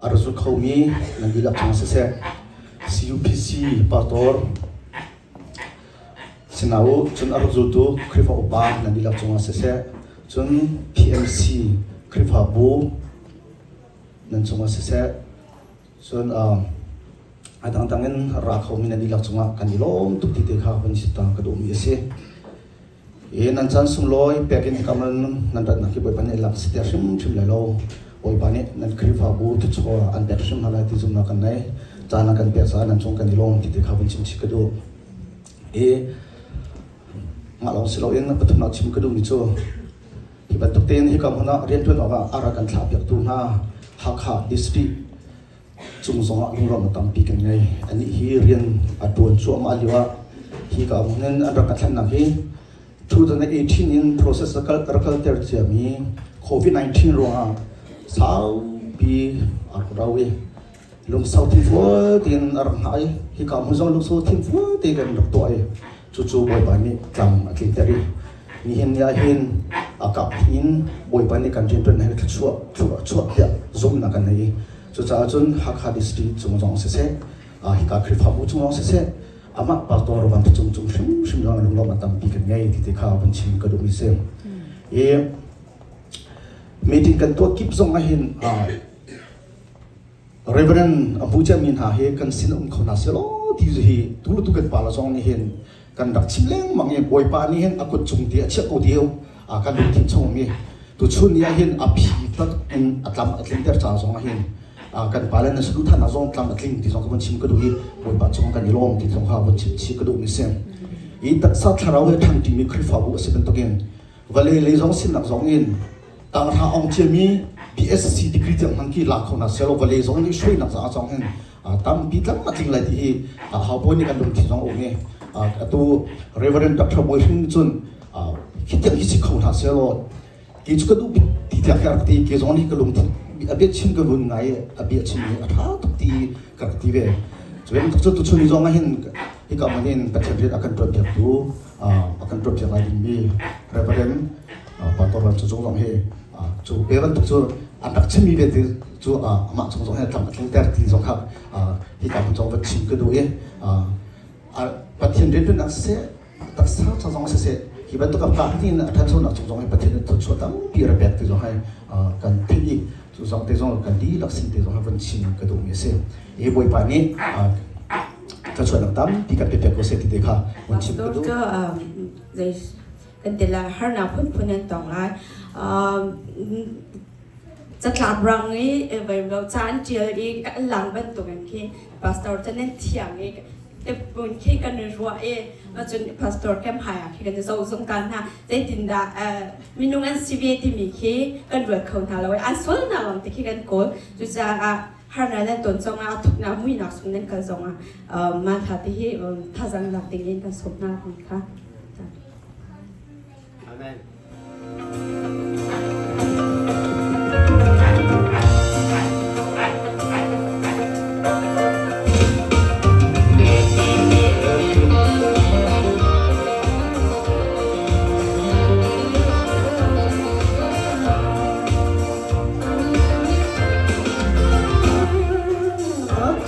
A ra zul khomi nan dihlak cung siseh, CUPC pastor sinah u, cun a rak zultu Khrihfa upa nan dihlak cungah siseh, cun PMC Khrihfabu nan cungah siseh, cun a dangdang in ra khomi nan dihlak cungah kan i lawm tuk ti te kha van chim ta ka duhmi a si. I nan caan sunglawi pek in hika nan ratnak hi Bawipa nih lak si ter hrimhrim lai lo. Bawipa nih nan Khrihfabu thuchaw an pek hrim hna lai ti zumhnak kan ngei. Caan an kan pek caah nan cung kan i lawm ti te kha vun chim chih ka duh. I mah lawng si loin pathumnak chim ka duhmi cu hi bantuk tein hika hmun ah rianṭuan awkah a rak kan thlahpiaktu hna Hakha District cung zongah lunglawmhnak tampi kan ngei. Anih hi rian a ṭuan cuahmah lio ah hi ka hmun in an rak ka thlennak hi 2018 in process rak kalter ciami COVID-19 ruangah saupi a rak rau i lungsau thinfual tein a rak hngah i hika hmun zong lungsau thinfual tein kan rak tuah i cucu Bawipa nih tlam a tlinter i nihin ni ah hin a kap in Bawipa nih kan rianṭuan he thluachuah thluachuah tiah zumhnak kan ngei i cucaah cun Hakha District cung zong siseh hika Khrihfabu cung zong siseh amah pastor van cung cung hrimhrim zong lunglawmh a tampi kan ngei ti te kha van chim ka duhmi si. I meeting kan tuah kip zong ah hin Reverend a hmu ciami hna hi kan sin um kho hna selaw ti hi tu tu kan pa la zong nih hin kan rak chim lengmang i Bawipa nih hin a kut cung ti a chiah ko ti a kan lungthin chung mi tuchun ni ah hin a phi tak in a tlam a tlinter ca zong ah hin kan pa le na saduhthahnak zong tlam a tling ti zong ka vun chim ka duh i Bawipa cung kan i lawm ti zong kha vun chim chih ka duh mi si i taksa thlarau he ṭhangṭi mi Khrihfabu a si bantukin vawlei lei zong sinnak zong in tanghra ong ciami BSc degree tiang hman khi lak kho hna selaw vawlei zong nih hruainak caah zong hin tampi tlam a tling lai ti hi haubawi nih kan lungthin zong a um i atu Reverend Dr. Bawi Hring cun hi tiang hi si kho hna selaw kei cu ka duh bik ti tiang ka rak ti kei zong nih ka lungthin a bia chim ka vun ngai a bia chim hi a ṭha tuk ti ka rak ti ve cu bantuk cu tuchun ni zong ah hin hika hmun in Pathian rian a kan ṭuanpiaktu a kan ṭuanpiak lai dingmi Reverend Pastor Ram Cung zong hi cu ve bantuk cu an rak chimmi vialte cu amah cung zong hi tlam a tlingter ti zong kha hika hmun zong va chim ka duh i Pathian rianṭuannak siseh taksa ca zong siseh hi bantuk a pa in a ṭhanchonak cung zong hi Pathian nih thluachuah tampi ra pek ti zong hi kan theih i cu zong te zong kan dihlak sin te zong hi van chim ka duhmi a si. Hi Bawipa nih thluachuahnak tampi kan pe pek ko seh ti te kha van chim ka duh. Zei kan ti la harnak phunphun an tong lai. Catlap rang i lo ca an ṭial i an lang bantukin khi pastor cu nan thiang i tepun khi kan i ruah i cun pastor kem hai ah khi kan i zoh zungzal hna. Zeitindah minung an si ve timi khi kan ruat kho hna lo i an sualnak lawng te khi kan kawl. Cucaah harnak nan ton zongah a thuknak muihnak chung nan kal zongah mah hla te hi thazaang lak dingin kan sawm hna ti kha. Amen.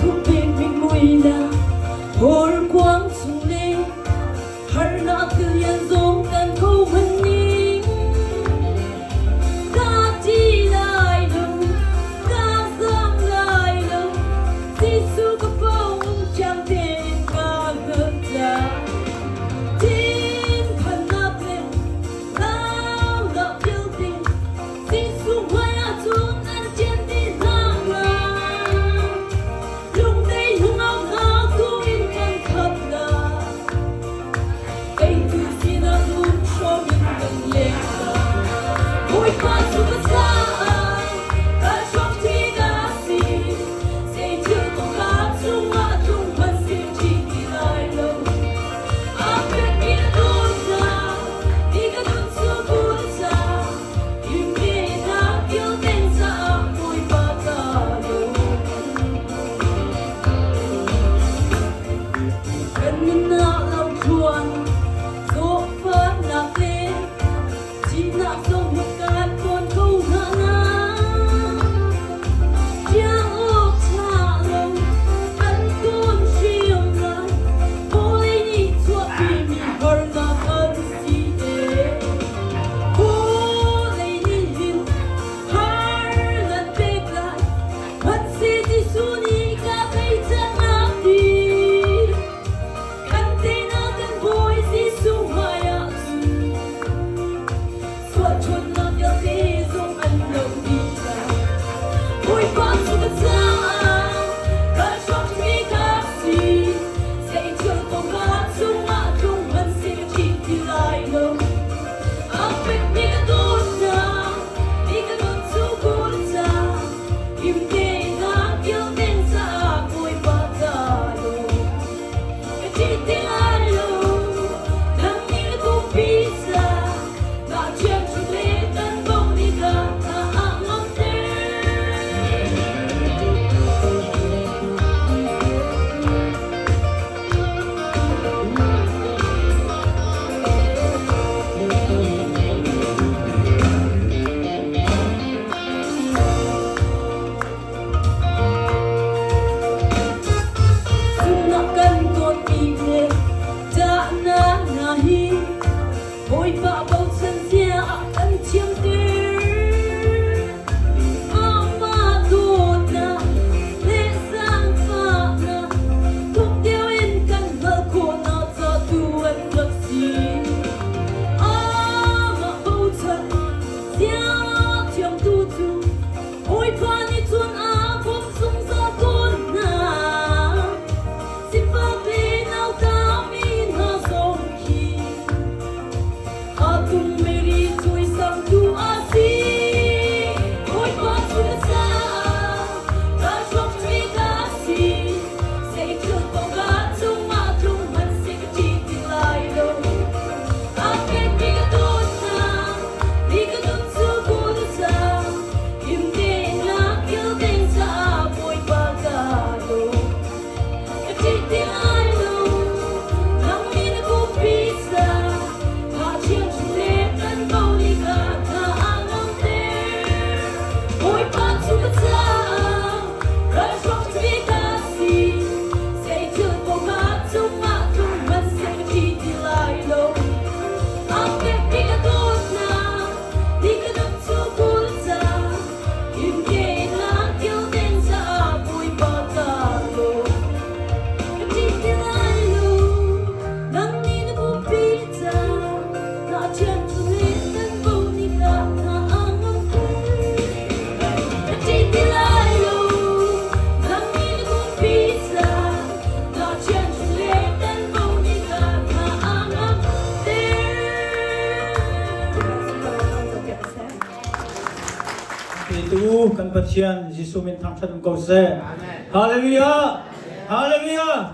Thupek kan Pathian Jesuh min thangṭhat um ko seh. Hallelujah! Hallelujah!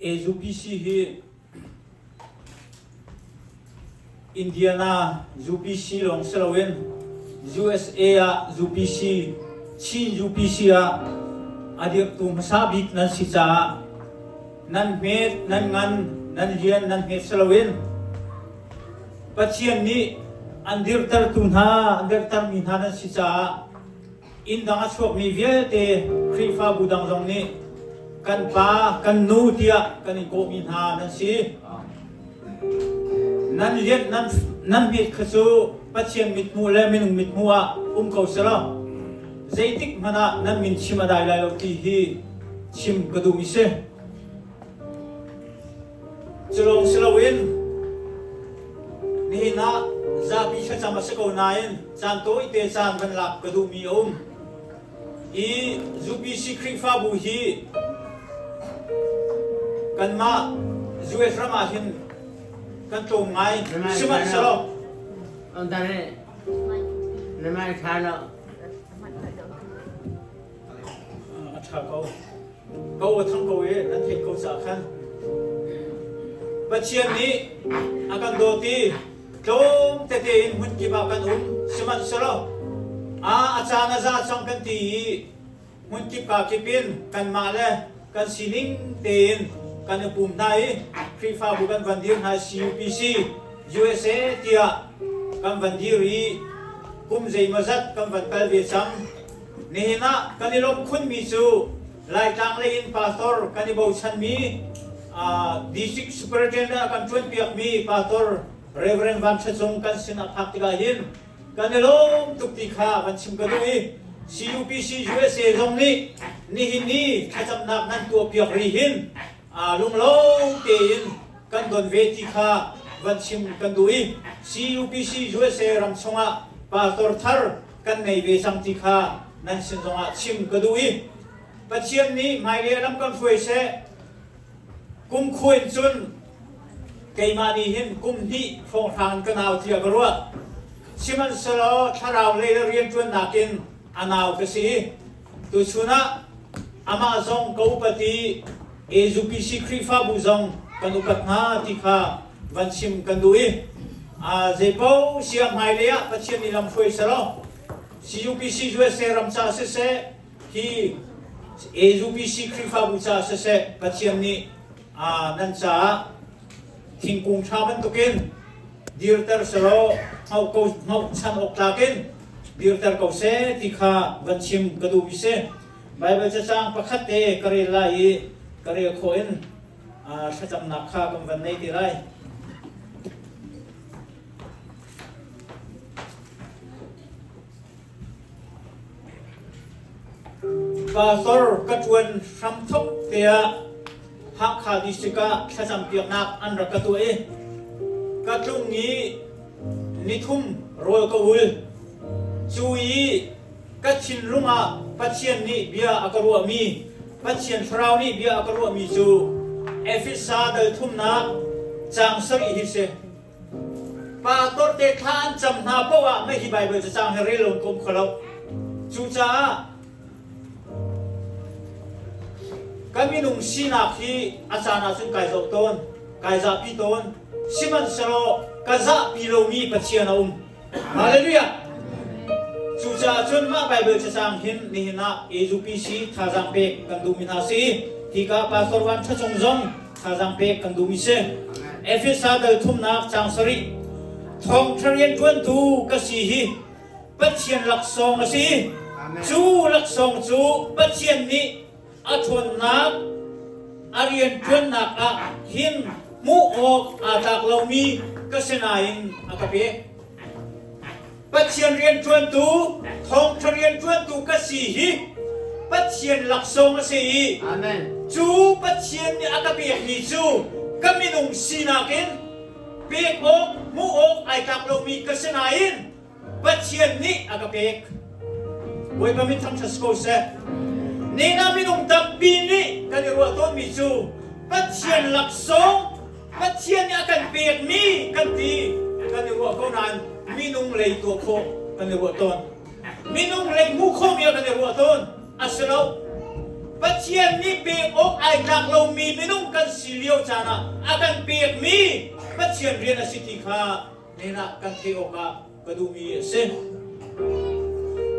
AUPC hi Indiana UPC lawng si loin USA ah UPC, Chin UPC ah a dirhtu hmasa bik nan si caah nan hmet, nan ngan, nan lian, nan hmet si loin Pathian nih an dirhtertu hna, an dirhtermi hna nan si caah inn dang a chuakmi vialte Khrihfabu dang zong nih kan pa, kan nu tiah kan in kawhmi hna nan si. Nan lianh nan, nan mit kha cu Pathian mithmuh le minung mithmuh ah um ko selaw zeitik hmanh ah nan min chim a dai lai lo ti hi chim ka duhmi si. Cu lawng si loin nihin ah zapi thlacam a si ko nain caan tawite caan van lak ka duhmi a um. Hi UPC Khrihfabu hi kanmah US ram ah hin kan tlawm ngai. Sihmanhsehlaw a ṭha ko. Ko a thang ko i nan theih ko caah khan Pathian nih a kan dawt i tlawm tete in hmun kip ah kan um. Sihmanhsehlaw a a caan a za cang kan ti i hmun kip ka kip in kanmah le kan sining tein kan i pum hna i Khrihfabu kan van dir hna CUPC USA tiah kan van dir i kum zeimawzat kan van kal ve cang. Nihin ah kan i lawmh khunmi cu Laitlang lei in pastor kan i bochanmi district superintendent a kan ṭuanpiakmi pastor Reverend Van Ṭha Cung kan sin a phak tikah hin kan i lawm tuk ti kha van chim ka duh i CUPC USA zong nih nihin ni thlacamnak nan tuahpiak ri hin lunglawm tein kan don ve ti kha van chim kan duh i CUPC USA ram chungah pastor thar kan ngei ve cang ti kha nan sin zongah chim ka duh i Pathian nih hmailei lam kan hruai seh. Kum khua in cun keimah nih hin kum hnih hrawnghrang ka nau tiah ka ruah. Sihmanhsehlaw thlarau lei le rianṭuannak in a nau ka si. Tuchun ah amah zong ka upat i AZUPC Khrihfabu zong kan upat hna ti kha van chim kan duh i zeipaoh siah hmailei ah Pathian nih lam hruai selaw CUPC USA ram ca siseh hi AZUPC Khrihfabu ca siseh Pathian nih nan caah thingkung ṭha bantukin dirter selaw hngohchan awk tlak in dirter ko seh ti kha van chim ka duhmi si. Baibal cacang pakhat te ka rel lai i ka rel khawh in thlacamnak kha kan van nei te lai. Pastor ka ṭuan hramthok tiah Hakha district ah thlacam piaknak an rak ka tuah i ka tlung i nithum rawl ka ul. Cu i ka thinlung ah Pathian nih bia a ka ruahmi, Pathian Thlarau nih bia a ka ruahmi cu Efesa dal thumnak caang sarih hi si. Pa torte thla an cam hna paoh ah mah hi Baibal cacang hi rel lo in ka um kho lo. Cucaah kan minung sinak hi a caan ahcun kai zoh tawn, kai zahpi tawn. Sihmanhsehlaw ka zahpi lomi Pathian a um. Hallelujah! Cucaah cun mah Baibal cacang hin nihin ah AUPC thazaang pek kan duhmi hna si. Hika Pastor Van Ṭha Cung zong thazaang pek kan duhmi si. Efesa dal thumnak caang sarih thawngṭha rianṭuantu ka si hi Pathian laksawng a si. Cu laksawng cu Pathian nih a ṭhawnnak a rianṭuannak ah hin hmuh awk aa tlak lomi ka si nain a ka pek. Pathian rianṭuantu, thawngṭha rianṭuantu ka si hi Pathian laksawng a si i cu Pathian nih a ka pekmi cu ka minung sinak in pek awk, hmuh awk ai tlak lomi ka si nain Pathian nih a ka pek. Bawipa min thangṭhat si ko seh. Nina minung tampi nih kan i ruah tawnmi cu Pathian laksawng, Pathian nih a kan pekmi kan ti kan i ruah ko nain minung lei tuah khawh. kan i ruah tawn. Minung lei hmuh khawhmi ah kan i ruah tawn. A si lo. Pathian nih pek awk ai tlak lomi minung kan si lio caan ah a kan pekmi Pathian rian a si ti kha hnenah kan theih awkah ka duhmi a si.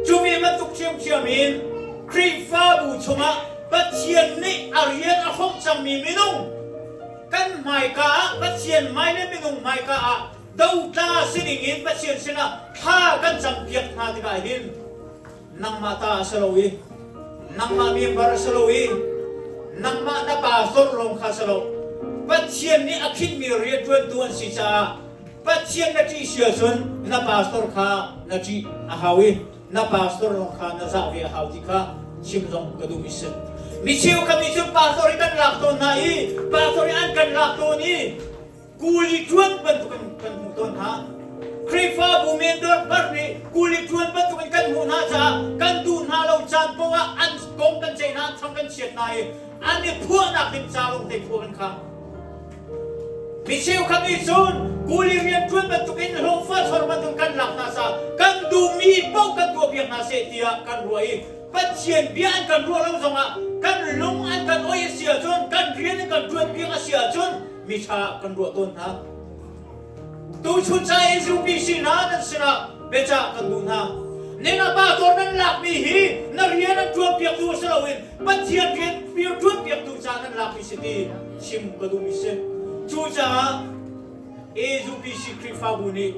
Cu ve bantuk ṭhiamṭhiam in Khrihfabu chungah Pathian nih a rian a hrawmh cangmi minung kan hmaika ah Pathian hmai le minung hmaika ah dotla si dingin Pathian sinah thla kan campiak hna tikah hin nangmah ta a si lo i nangmah member a si lo i nangmah na pastor lawng kha si lo Pathian nih a khinhmi rianṭuantu an si caah Pathian na ṭih si ahcun na pastor kha na ṭih a hau i na pastor lawng kha na zah ve a hau ti kha chim zong ka duhmi si. Mi cheukhat nih cun pastor hi kan lak tawn hna i pastor hi an kan lak tawn i kuli ṭuan bantukin kan hmuh tawn hna. Khrihfabu member nih kuli ṭuan bantukin kan hmuh hna caah kan duh hna lo caan paoh ah an kong kan ceih hna, an thang kan chiat hna i an i phuahnak ding ca lawng te khua kan khang. Mi cheukhat nih cun kuli rianṭuan bantukin hlawhfa chor bantukin kan lak hna caah kan duhmi paoh kan tuahpiak hna seh tiah kan ruah i Pathian bia an kan ruah lo zongah kan lung an kan oih a si ahcun kan rian an kan ṭuanpiak a si ahcun miṭha kan ruah tawn hna. Tuchun ca SUPC hna nan sinah biacah kan duh hna. Ning a pa tawn nan lakmi hi na rian an ṭuanpiaktu si loin Pathian rian ṭuanpiaktu ca nan lakmi si ti chim ka duhmi si. Cucaah AZUPC Khrihfabu nih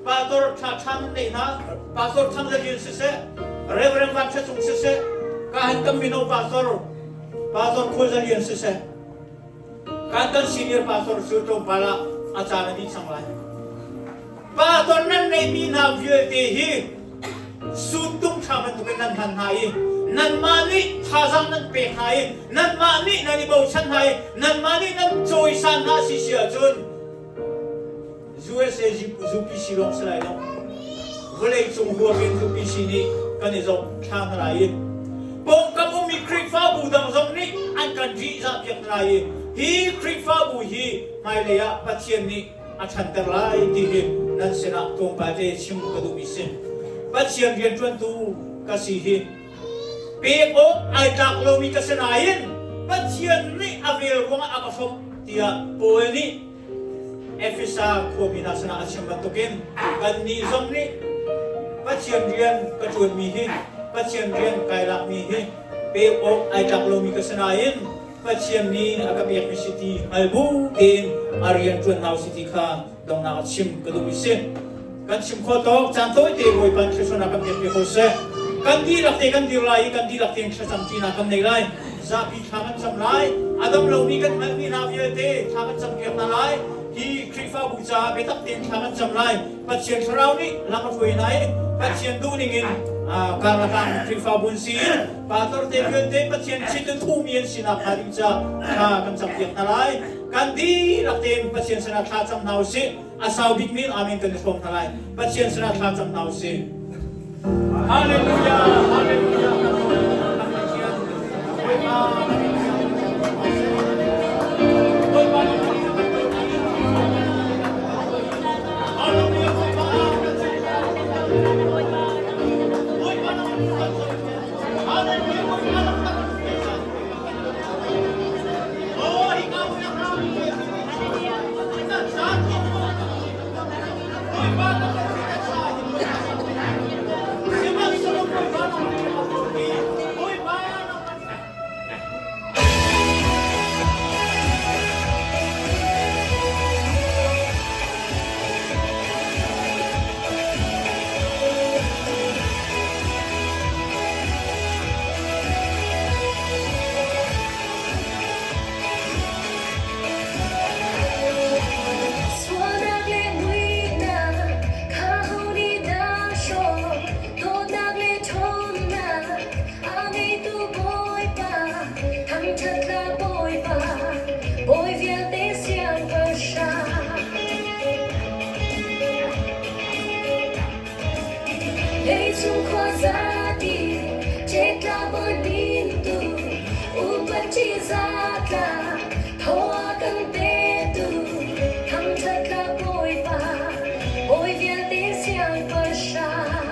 Pastor ṭha ṭha nan neih hna, Pastor Thang Le Lian siseh, Reverend Van Ṭha Cung siseh, kahan kan mino Pastor, Pastor Khual Za Lian siseh, kan kan senior pastor cu tlawmpal ah a caan a dih cang lai. Pastor nan neihmi hna vialte hi suntung ṭha bantukin nan hman hna i nanmah nih thazaang nan pek hna i nanmah nih nan i bochan hna i nanmah nih nan cawisan hna si si ahcun USA UPC lawng si lai lo. Vawleicung huam in UPC nih kan i zoh thla hna lai i pawngkam ummi Khrihfabu dang zong nih an kan rihzah piak hna lai i hi Khrihfabu hi hmailei ah Pathian nih a ṭhanter lai ti hi nan sinah tlawmpal te chim ka duhmi si. Pathian rianṭuantu ka si hi pek awk ai tlak lomi ka si nain Pathian nih a vel ruangah a ka hrawmh tiah Paul nih Efesa khuami hna sinah a chim bantukin kannih zong nih Pathian rian ka ṭuanmi hi Pathian rian kai lakmi hi pek awk ai tlak lomi ka si nain Pathian nih a ka pekmi si ti hngal bu tein a rian ṭuan hna usih ti kha donghnak ah chim ka duhmi si. Kan chim khawh tawk caan tawite Bawipa thluachuahnak kan pek ve ko seh. Kan dihlak te kan dir lai i kan dihlak tein thlacam ṭinak kan nei lai. Zapi thla kan cam lai. A dam lomi kan hngalhmi hna vialte thla kan campiak hna lai. Hi Khrihfabu caah biatak tein thla kan cam lai. Pathian Thlarau nih lam a hruai hna i Pathian duhning in karlak ah Khrihfabu an si i pastor te vialte Pathian chit in thuhmi an sinak hnga ding caah thla kan campiak hna lai. Kan dihlak tein Pathian sinah thla cam hna u sih. A sau bikmi amen kan i hrawm hna lai. Pathian sinah thla cam hna u sih. Hallelujah! Hallelujah! Pathian, Bawipa, Bawipa, Sualnak le muihnak kha ho nih dah hrawm? Dawtnak le ṭhawnnak a ngeitu Bawipa, thangṭhat hla Bawipa, bawi vialte siangpahrang. Leicung khuazati ṭetla bawi upat ṭihzatla thaw a kan petu thangṭhat hlah Bawipa, bawi vialte siangpahrang.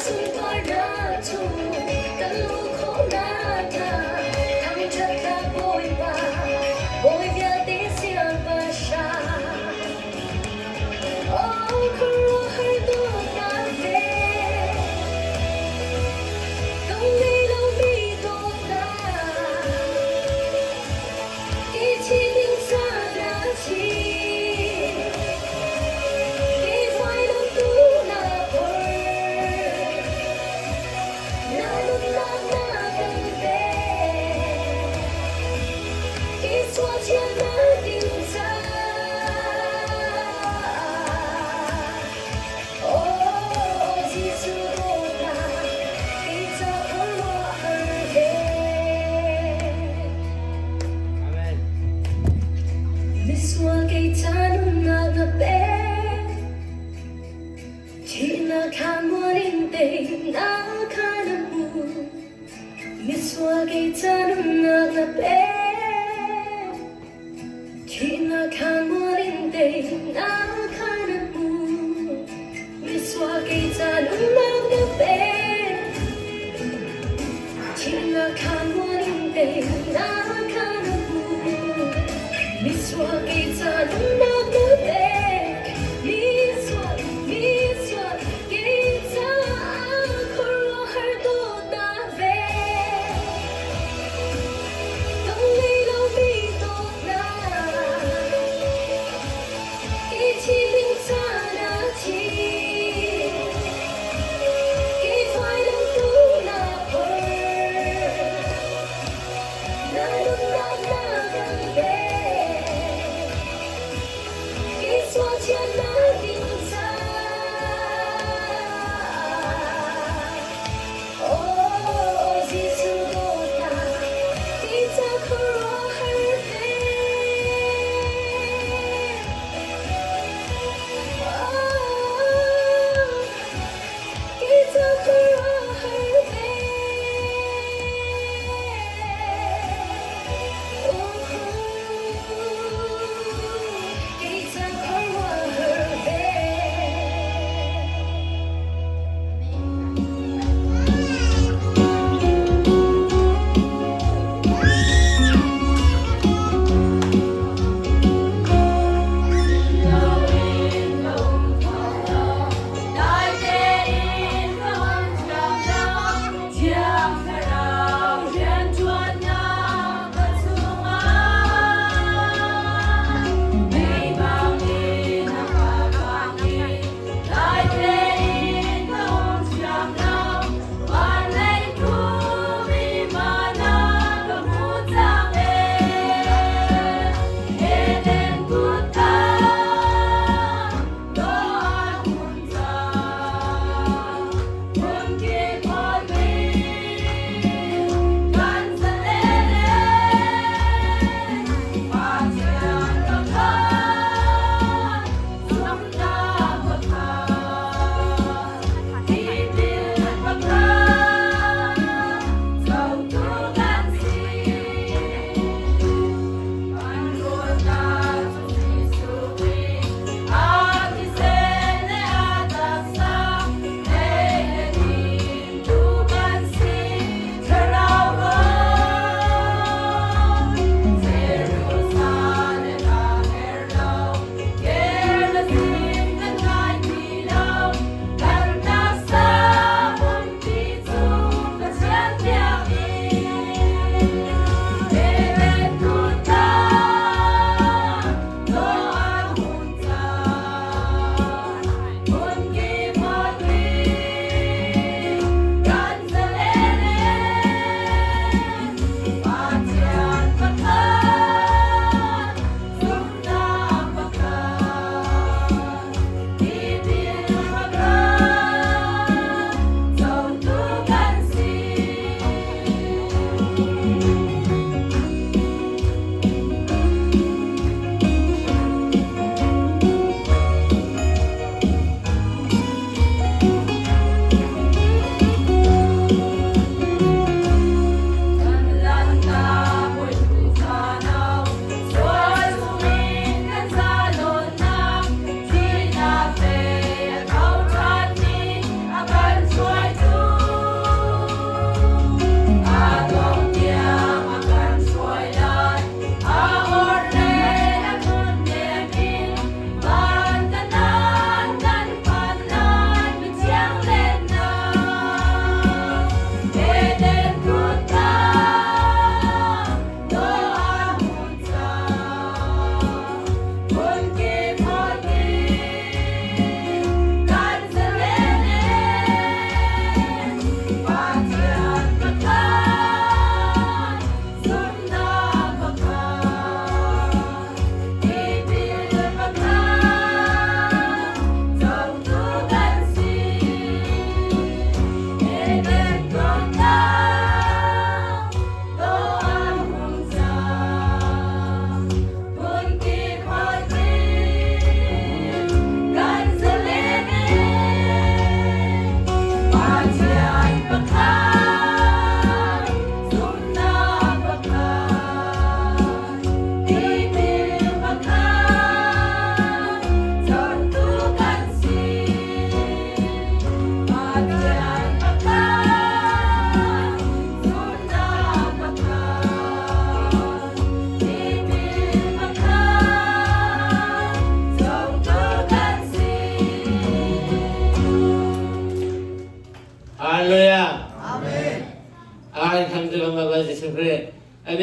sunparnak cu kan luh khawhnak hnga thangṭhat hla Bawipa, Bawi vialte siangpahrang. Oh, khuaruahhar dawtnak ve, dong ngei lomi dawtnak, i thi ding caan ah thi. Misual kei ca nunnak na pek Thihnak kha mual in teinak kha na hmu Misual kei ca nunnak na pek Thihnak kha mual in teinak kha na hmu Misual kei ca nunnak na pek Thihnak kha mual in teinak kha na hmu Misual kei ca nunnak na pek Misual, misual kei caah khuaruahhar dawtnak ve Dong ngei lomi dawtnak Kei thi ding caan ah thi Kei fai dangtu na phor Na nunnak na kan pek.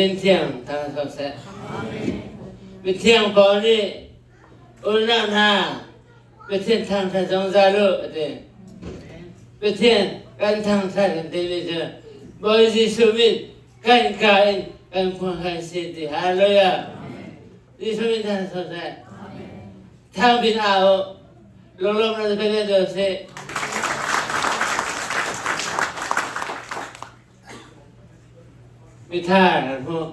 min thiang thang seh. Mithiang Paul nih unau hna Pathian thangṭhat zungzal u a ti. Pathian kan thangṭhat kan timi cu Bawi Jesuh min kan ka in kan khuakhan si ti. Hallelujah. Jesuh min thang seh. Thang bin au lunglawm na pe do seh. Mithar an hmuh.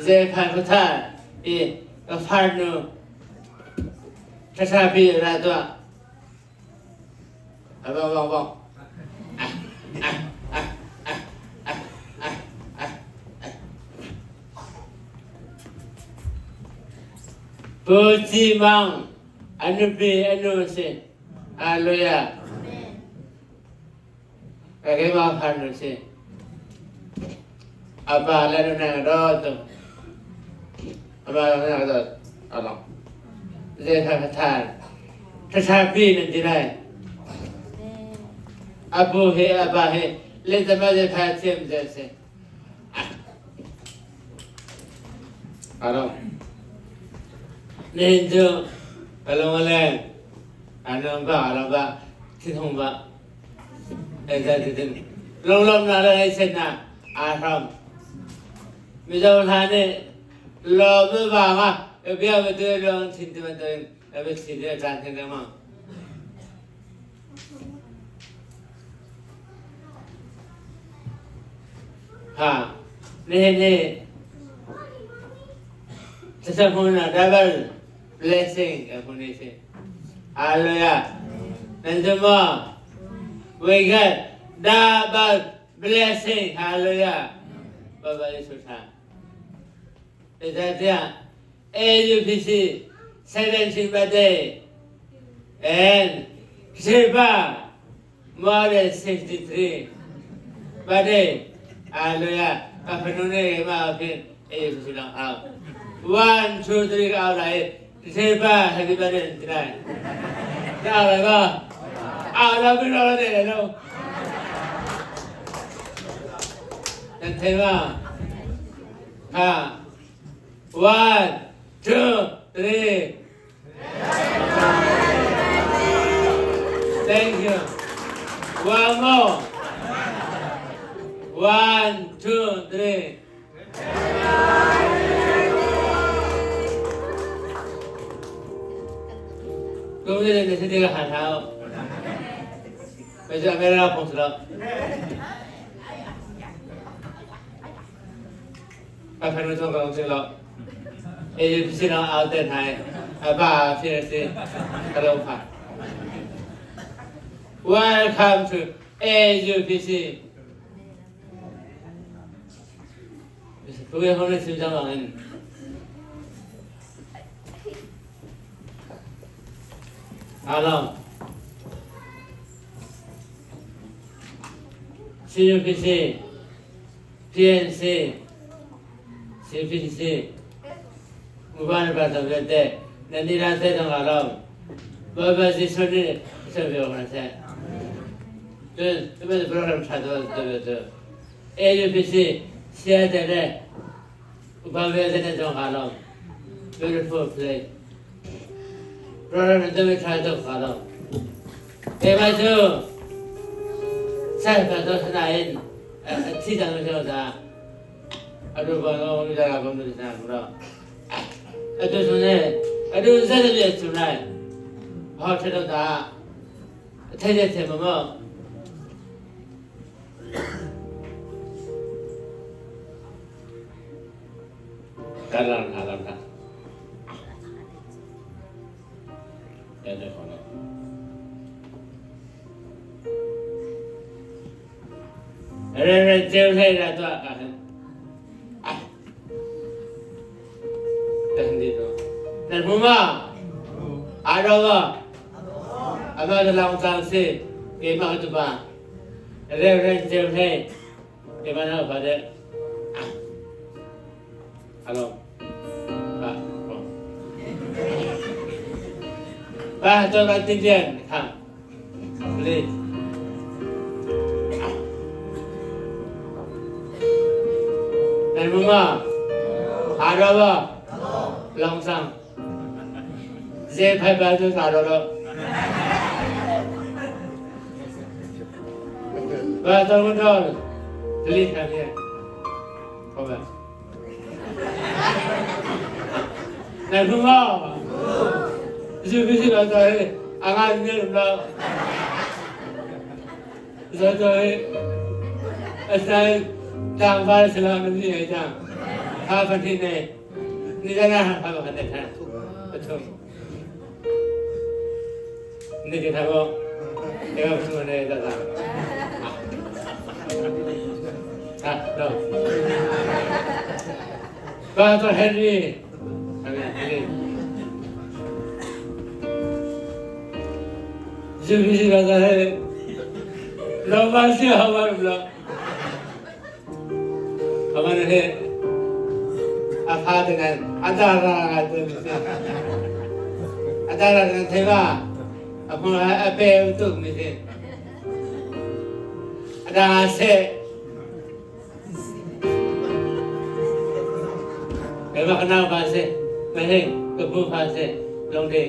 Zephai khuathar i ka farnu ṭhaṭha pi ra tuah. A bong bong bong. Pu Ci Mang a nupi a nu si. Hallelujah. Ka keimah phan nu si. A pa le nu nang do tu. A pa le nang do along. Zei tha tha tha tha pi nan ti lai. A bu he a pa he le zama zei tha thiam zei si. Along. Nihin cu ka lung a leng. Anong ba along ba thinhung ba. Lunglawmhnak le ngaihchiatnak aa hram. Mizo hna nih lawm le vang ah bia va tu lawng thin ti bantukin a biathli te a caan theng lengmang. Ha, nihin hi thlacam hmun ah double blessing kan hmun ni si. Hallelujah. Nan zum maw? We get double blessing. Hallelujah. Baba Yesu tha. Zeicahtiah AUPC 17 birthday and Sheba more than 63 birthday. Hallelujah. Ka fanu nih keimah khin AUPC lang au. 1, 2, 3 ka au lai. Sheba happy birthday ti lai. Ka au lai ba? Au lo bin lo ne lai lo. Nan thei ma? Ha. 1, 2, 3. Thank you. One more. 1, 2, 3. Kum ni le si ka han hau. Bây giờ mẹ ra không sợ. Ka fanu thong ka si lo. E si na au ten hai. Ba si si ka lo pha. Welcome to AUPC. Kuya ko na sim sa akin. Alam. CUPC, PNC, CPC, Muban ba sa te, nan ni la se tong alam. Ba ba si so ni se bi ko na se. 对，这边是 program 差多，对不对？AUPC 现在呢，我旁边在那种哈喽，beautiful place。program 这边差多哈喽，哎，白就，下一个都是哪人？呃，提长的时候啥？啊，如果我们在那工作的啥不了？啊，就是呢，啊，就是在这边出来，好吃的啥？太太太妈妈。 Ka lang hna lam hna. Yan ne khona. Re re cheu thei ra tua ka hen. Ah. Tan di no. Nan mu ma. Aro ma. Ama ka lang tang si. Ke ma tu ba. Re re cheu thei. Ke ma na fa de. Alo. Ba. Ba cho bạn tin tiền. Thẳng. Please. Nan mu ma? Aro ba? Long sang. Ze phai ba tu sa ro lo. Ba tong kun thol. Dili tham ye. Ko ba. Nan mu ma? Zu bi si ba ta he. Anga ni lo. Asinain tlangval salang na ni ai cang. Tha pahnih nei. Ni zan ah tha pakhat nei tha. Pathum. Ni ke tha bo. Eka pathum nei ta ta. Ha, no. Pa to Henry. Amen. Henry. Zubisi ba ta he. Lo ba si ha ba lo. Kaman he. A pha te nan a da ra ga te mi se. A da ra nan the ba. A mu a pe u tu mi se. A da se. Keimah ka nau pa si, Mahing ka pu pa si, Lungdi.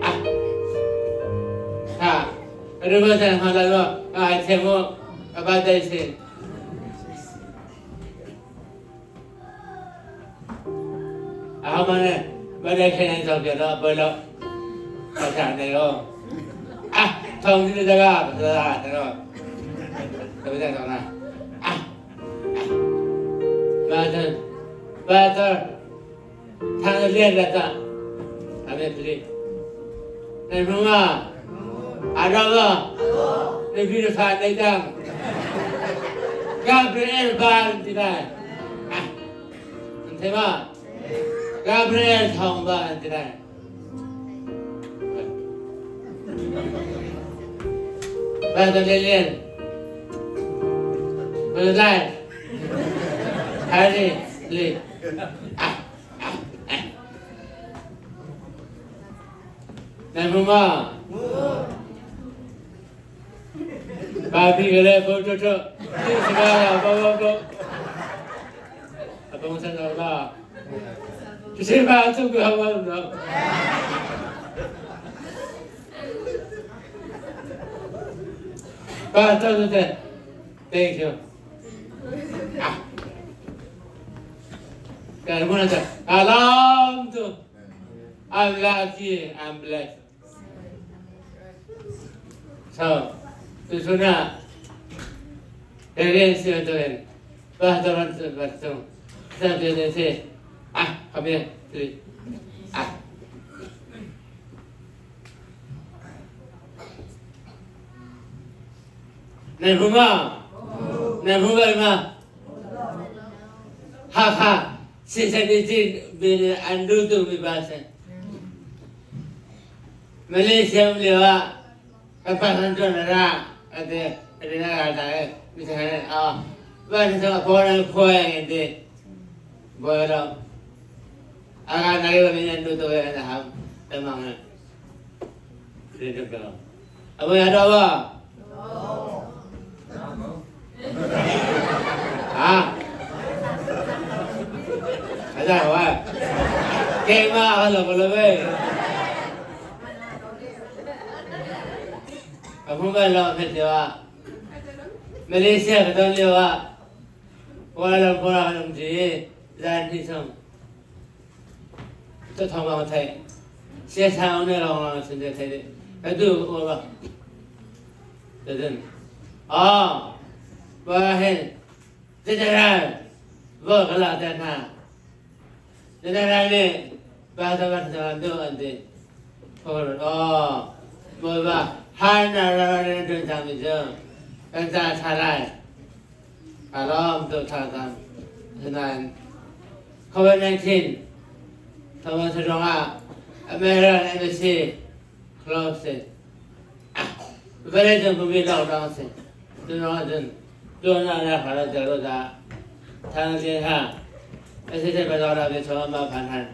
Ah. Ha. Ka san ha lai maw, ka ai thiam mu, ka ba dai si. Aho man ne, ba dai khen an chong ke lo, boi lo. Ka sa ne lo. Ah, thong ni da ga, da da da lo. Ka ba da na. Ah. Ba da ba da thang lian la ta. Amen please. Này mong à? À đâu à? Này phi được phạt đây rằng Gabriel ban thì này. À, thấy mà. Gabriel thong ban thì này. Ba tôi lên lên. Ba tôi lại. Hai đi, đi. À, à, à. Nan mu ma? Ba pi ka le bo to to. Ti si ka la bo bo bo. A bong san lo la. Ti si ba tu ka wa lo. Ba to to te. Thank you. Ah. Kan mu na ta. Alam tu. I'm lucky, I'm blessed. So, tusuna, herencia to ba to ban to ba to sa te te se ah come here please ah nan hu ma nan hu ba ma ha ha si sa ni ti bi an du tu mi ba se Malaysia um lio ah ka pa san tuan ra ate ate na ra ta e mi sa a ba ni sa ko na ko ya nge te bo lo a ga na ge mi an du to ya na ham ta mang na re de ba a bo ya do ba 啊？还在喂？给嘛，还怎么了呗？啊，不买了，没对吧？马来西亚可当了啊，我来不让他们去，让你上，这他妈菜，现在我那老王现在菜的，哎对，我吧，对对，啊，我很，这个人，我可老在那，这个人呢，把他们他们都安的，哦，不不，还那那那正常的就，跟咱下来，啊，老都他他，现在 COVID-19 他们是说啊，American Embassy closed. Vawleicung pumpi lockdown si. Cu ruang ahcun tuan ah le har ah tel dah thang sin ha SSA bazar ah bia ma phan han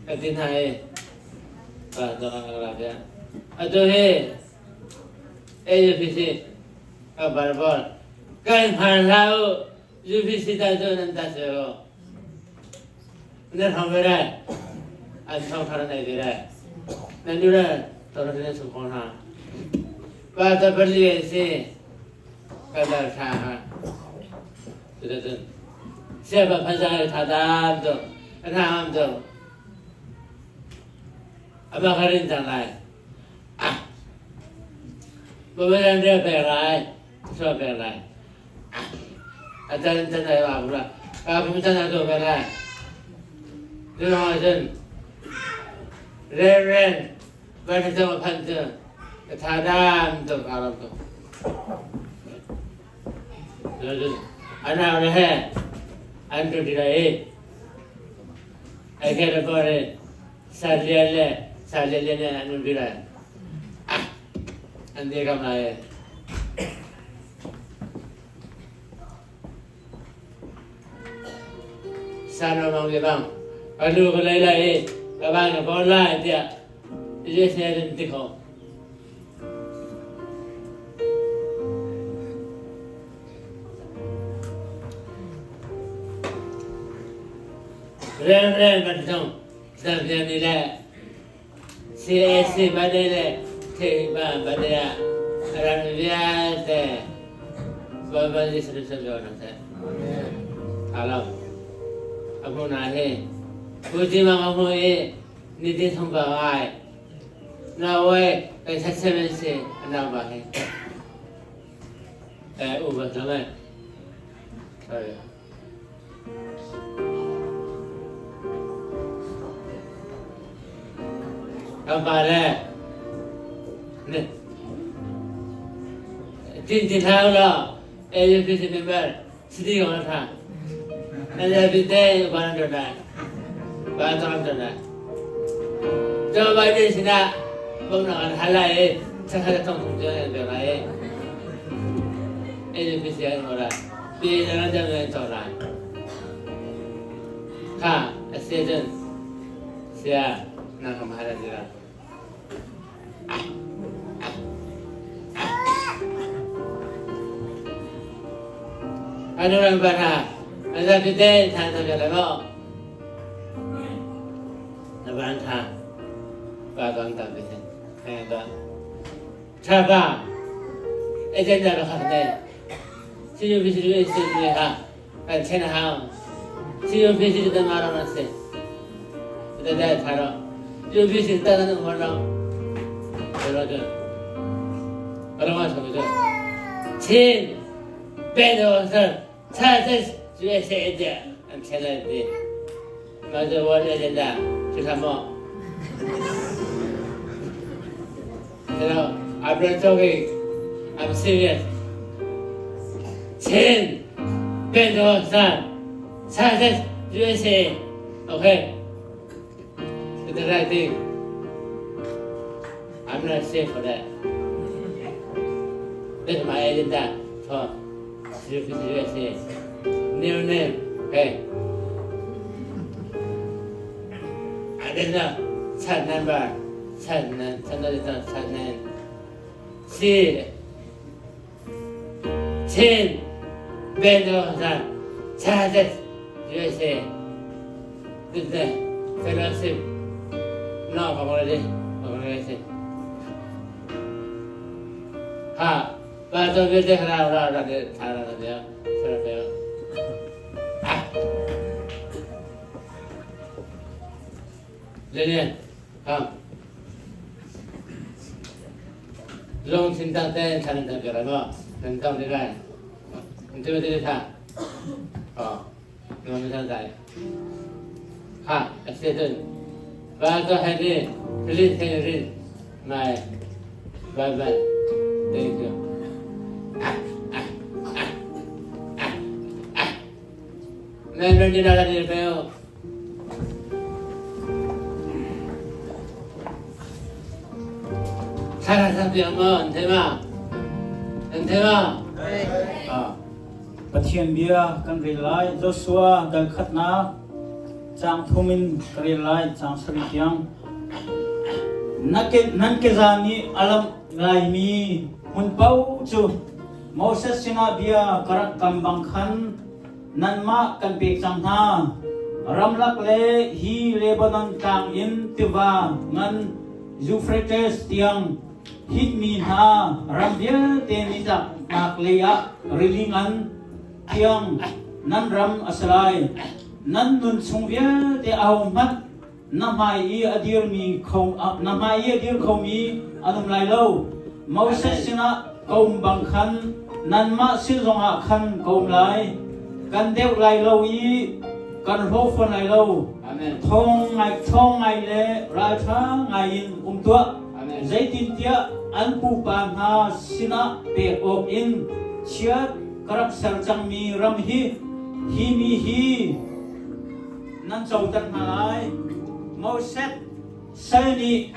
ka tin ha i pa to ka la bia. Atu hi AUPC ka barbol kan phan hlah u. UPC ta cu nan ta si ko. Nan hong ve lai. An thong thar an ei ve lai. Nan nu le thong thar nan sung ko hna. Pa ta pali an si. Kan dal tha ha. Cuticun siapa phansa tha dam tu. An ha ham tu. Ama ka rin cang lai. Ah. Babalan dia pek lai. Sua pek lai. A can can ai wa bula. Ka pum can a tu pek lai. Tu hong cun Reverend van tu phan tu ka tha dam tu ka ram tu. Anau le he an tu ti lai. Ai ke le pore Salian le Salian le an um lai. An dir kam lai. Sano mang le bang. Ka lu ka lei lai ka bang ka bon lai tiah USA in ti kho. Reverend kan zong Zambian nih le CAC bade le Theiba bade ah ram vialte Baibal nih solution jo na seh. Alam. Amu na hi. Puji mang amu i nitin thong ba ngai. Na we kai sat seven si anang ba hi. Eh u ba zamai. Sorry. Kan pa le tin tin hau lo AUPC member sidi ko na tha. Na le bi te ba na na. Ba ta na na. Joe Biden sinah bawmhnak an hal lai i chakhat a tong chung cu an pek lai i AUPC an hmuh lai. Ti na dam na cawk lai. Kha a si cun sia na ka mahal an ti lai. Anu ram pa hna, an zapi te than than lai maw? Na ban tha, pa ton tam te sin. Tha pa, agenda ka khak te. CUPC cu kha kan chen a hau. CUPC cu kan ram an si. Da da tha ro. CUPC ta nan um ro. Ro cu. Ro ma so cu. Chin Ben sir cha cha USA de an chen lai ti. Ma cu world agenda cu tha mo. You know, I'm not joking. I'm serious. Chin, Pentecostal, Churches, USA. Okay. It's the right thing. I'm not safe for that. That's my agenda for USA. New name. Okay. I don't know. Chat number. Chat nan, chat nan, chat nan. Si. Chin. Bendo san. Chat USA. The fellowship. No, Bangladesh. Bangladesh. Ha. Ba to be de ra ra ra de tha ra de. Ra de. Lilian, come. Lungthin tak tein thla nan cam piak lai maw? Nan cam te lai. Nan cam te tha. Oh, nan cam zai. Ha, a si cun. Ba to Henry, please can you read my Bible? Thank you. Nan nan ni na ni pe Pathian bia kan rel lai. Joshua dal khatnak caang thum in ka rel lai caang sarih tiang. Nan keza nih a lamh laimi hmun paoh cu Moses sinah bia ka rak kam bang khan. nanmah kan pek cang hna. Ramlak le hi Lebanon tlang in tiva ngan Euphrates tiang Hit mi hna ram vialte nitlaknak lei ah rili ngan thiang nan ram a si lai. Nan nun chung vialte ahohmanh na hmai i a dirmi kho na hmai i a dir khomi an um lai lo. Moses sinah ka um bang khan nanmah sin zongah khan ka um lai. Kan deuh lai lo i kan hlaw fawn lai lo. Thawng ngai thawng ngai le ralṭha ngai in um tuah. Zeitintiah an pupa hna sinah pek awk in chiat ka rak ser cangmi ram hi hi mi hi nan coter hna lai. Moses sal nih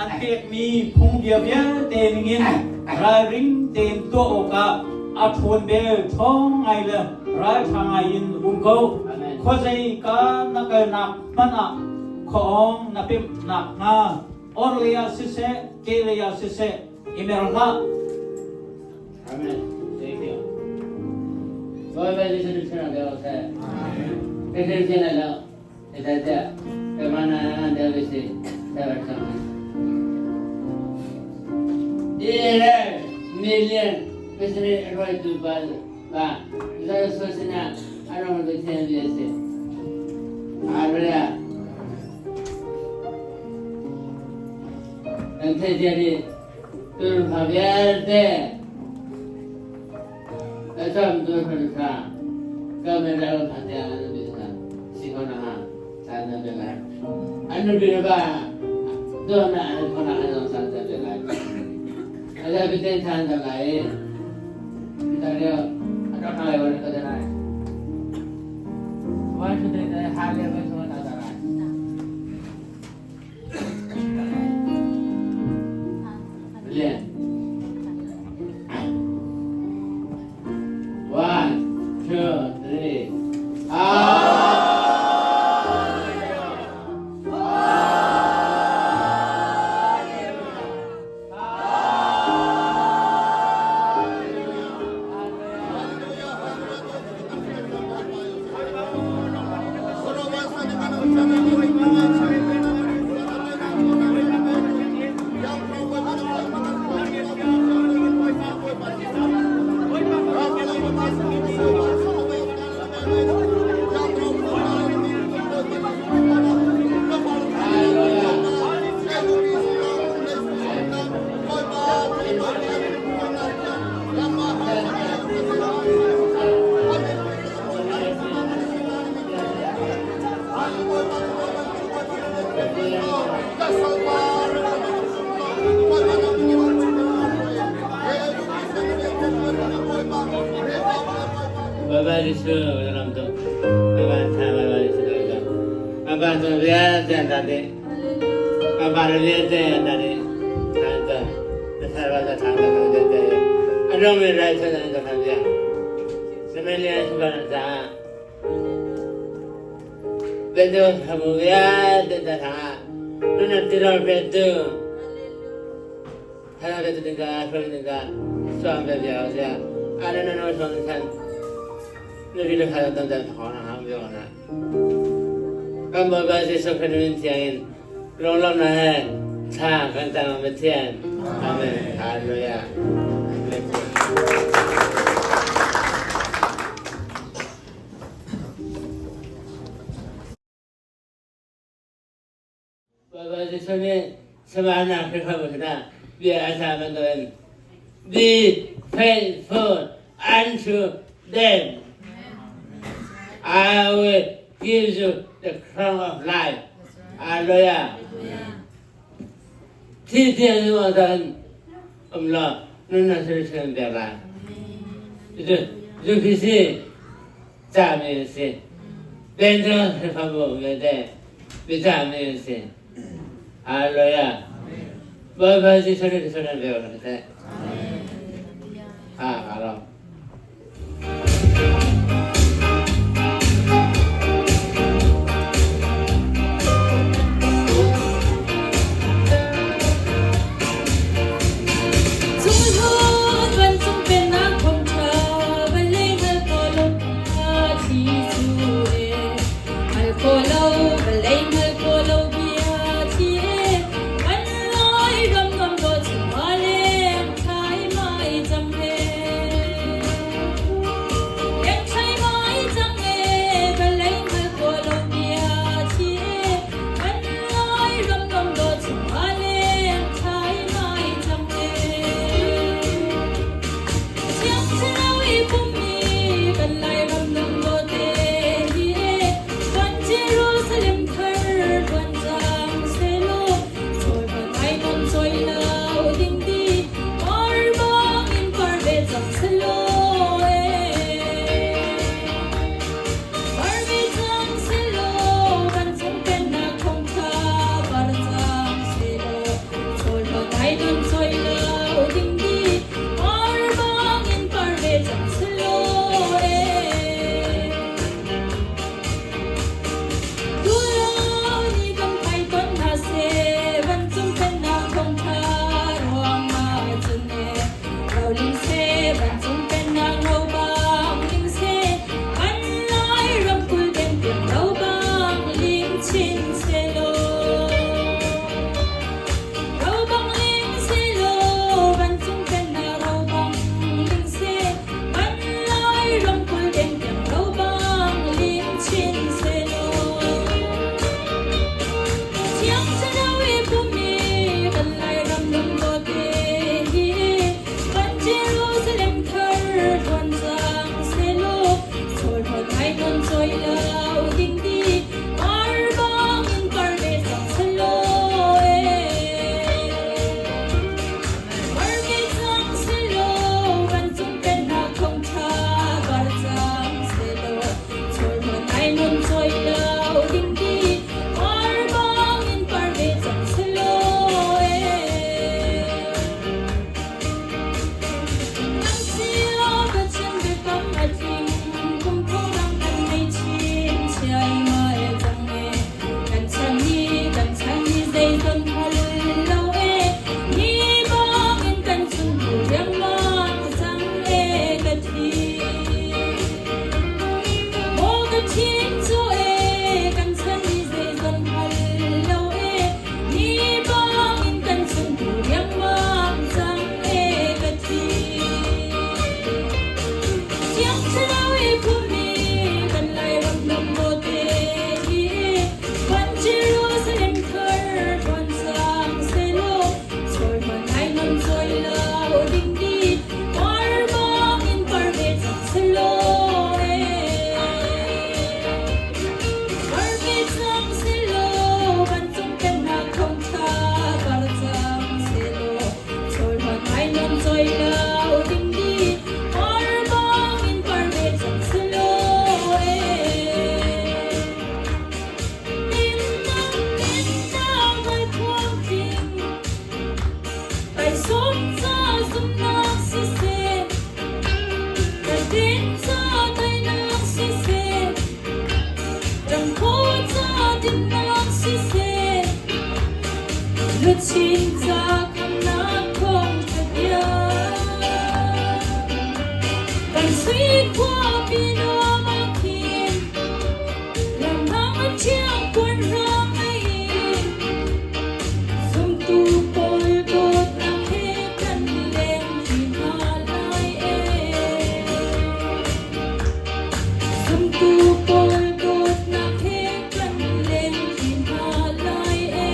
an pekmi phungbia vialte ningin ralring tein tuah awkah a ṭhawn bel ṭhawng ngai le ralṭha ngai in um ko. Khuazei ka na kalnak hmanh ah khuaawng na pemh nakhnga orhlei ah siseh kehlei ah siseh i mer hlah. Amen. Thank you. Bawipa Jesuh nih sinah deu seh. Ka sin lo. Ita ka mana deu si. Sabar sama. Dire million pesere roi tu ba ba. Zara sosina arong do chen si. Hallelujah. Kan thei jadi tur pha vialte ka cham tur pha tha ka me ra tha te an bi tha si ko na ha san na be lai an bi na ba do na an ko na an san ta be lai ada bi ten than da lai ta le ka ka lai wa ka da lai wa chu de ha le wa chu ta da lai. Brilliant. One, two, three. Baba Jesu dalam tu. Baba tha Baba Jesu dalam tu. Baba tu vialte tadi. Baba vialte tadi. Tanda. Sarva tanda tanda. Ano me rai sa tanda tanda. Semelia subana sa. Bedu hamu vialte tata. Nuna tiror bedu. Hana bedu dinga, sro dinga. Suam bedu ya. Ano no no suam san. Nubi le khala tanda thona ham yo na. Kan Bawipa Jesuh Khrih min thiang in lunglawmhnak he thla kan cam Pathian. Amen. Hallelujah. Bawipa Jesuh nih Samaria Khrihfabu sinah bia a chah bantukin Be faithful unto them. I will give you the crown of life. Hallelujah. Thi tiang nu ahcun um law nunnak solution pek lai. Zu si cahmi an si. Pentecost Khrihfabu vialte biacahmi an si. Hallelujah. Bawipa Jesuh nih solution pek hna seh. Ha, ka lawm. Cung hlu tuan cung pennak khom ṭha vawlei hngal pawl ṭha. Vawlei hngal khawh lo bia thi e, kan lai ram nuam dawh chungah leng thlaimai cang e. Leng thlaimai cang e, vawlei hngal khawh lo bia thi e, kan lai ram nuam dawh chungah leng thlaimai cang e. Thiang Thlarau i pummi kan Lairam dang dawte hi e, kan Jerusalem thar tuan cang sehlaw, chawi ai non chawi lo ding ti, par bang in par ve cang sehlaw e. Par ve cang sehlaw, kan chung pennak thawngṭha par cang sehlaw, chawi ai non chawi lo ding ti, par bang in par ve cang sehlaw e. Tulo ni kan phai ton hna seh, vancung pennak thawngṭha ruangah cun e, roling seh, vancung pennak ro bang ling seh, kan Lai ramkulh den tiang ro bang ling chin sehlaw. Ro bang ling sehlaw, vancung pennak ro bang ling seh, kan Lai ramkulh den tiang ro bang ling chin sehlaw. Thiang Thlarau i pummi kan Lairam lungdawte hi kan Jerusalem thar tuan cang sehlaw, chawi ai non chawi lo ding ti par bang in par ve cang sehlaw e. Par ve cang sehlaw, vancung pennak thawngṭha par cang sehlaw, chawi ai non chawi lo ding ti par bang in par ve cang sehlaw e. Nang sia ka chin biakam a tling, kum thong kan nei chin chiai mai cang e. Kan chan ni zeizong hal lo e, ni bang in kan chung tu riangmang cang e ka thi. Maw ka thin cu e, kan chan ni zeizong hal lo e, ni bang in kan chung tu riangmang cang e ka thi. Thiang Thlarau i phumi kan Lairam lungdawte hi kan Jerusalem thar tuan cang sehlaw, chawi hmanh ai non chawi lo ding ti, par bang in par ve cang sehlaw e. Par ve cang sehlaw, vancung pennak thawngṭha par cang sehlaw, chawi hmanh ai non chawi lo ding ti, par bang in par ve cang sehlaw e. Dinnak, dinnak vai thuam tling, taisawm ca zumhnak siseh, daidin ca teinak siseh, ṭangphaw ca dinnak siseh, luchin ca khamnak thawngṭha bia. Kan sui khuapi nuam ah khin, lamhang a thiang puan rang a in, zumtu pawl dawtnak he kan leng ṭi hna lai e. Zumtu pawl dawtnak he kan leng ṭi hna lai e.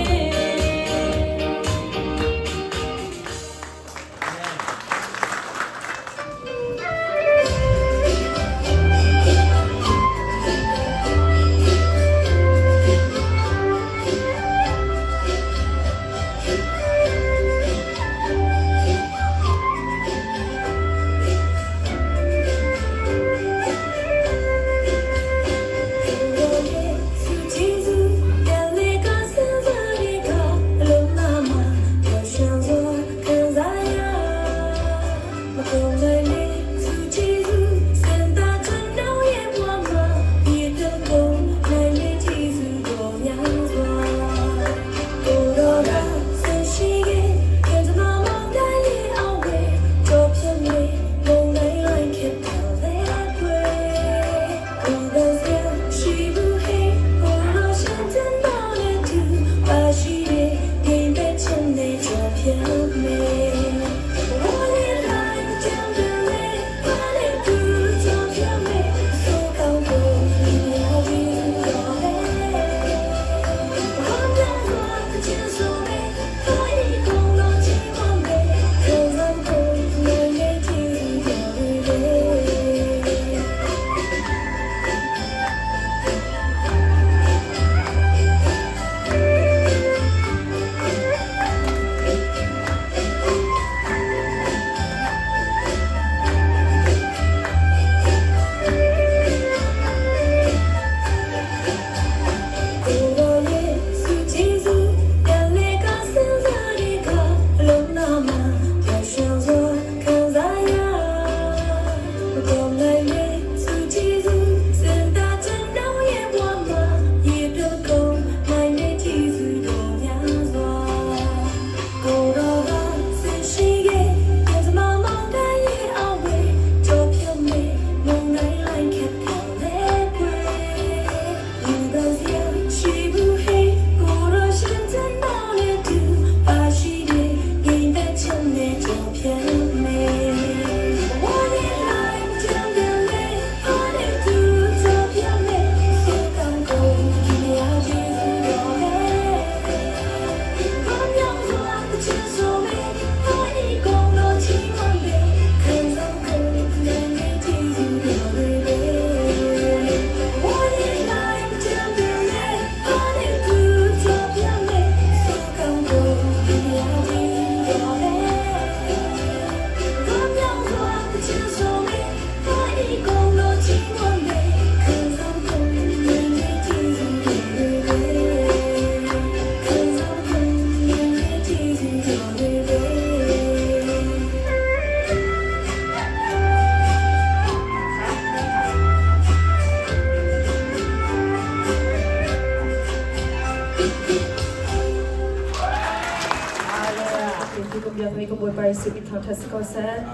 biakmi kan Bawipa Jesuh min thangṭhat si ko seh.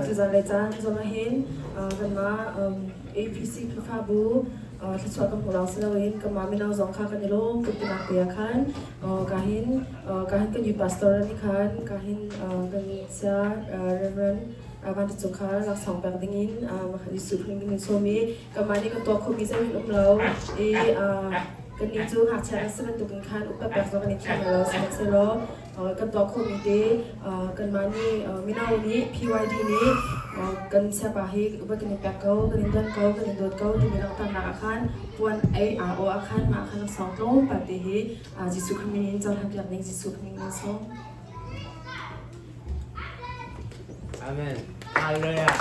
Tuzan le caan zong ah hin kanmah APC Khrihfabu thluachuah kan hmuh lawng si loin kanmah mino zong kha kan i lawm tuk tinak te ah khan ka hin ka hin kan youth pastor nih khan ka hin kan sia Reverend Van Cung kha laksawng pek dingin Jesuh Khrih min in sawm i kanmah nih kan tuah khomi zeihmanh um lo i kannih cu ngakchia kan si bantukin khan upat pek zong kan i thiam lo. Sihmanhsehlaw kan tuah khawhmi te kanmah nih mino nih PYD nih kan siapa hi upat kan i pek ko, kan in don ko, kan in dawt ko timi langhternak ah khan puan ei aa aw ah khan mah khan laksawng tlawmpal te hi Jesuh Khrih min in cohlanpiak ding Jesuh Khrih min in sawm. Amen. Hallelujah.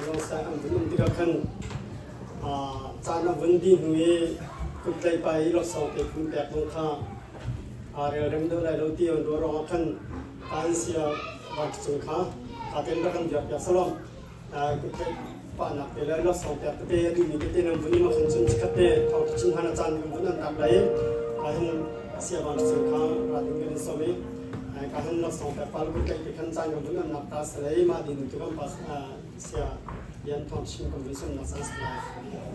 Rosai an vun um tikah khan caan a vun dih hnu i Kuttlei pa i laksawng te phun pek zong kha aa relrem deuh lai lo ti an ruah ruangah khan taan sia vancung kha aa ten rak kan biak piak salom. Kuttlei pahnak te le laksawng pek tete a duhmi tete nan vun um ahkhan cun chikkhat te thawngṭha chim hlan a caan kan vun an tak lai i kahin sia vancung kha ra ding kan in sawm i kahin laksawng pek pa le kuttlei te khan caan kan vun an nak ta salai mah dinu tu kan pa sia Lian Thawng chim kan vun sawmnak caan si lai.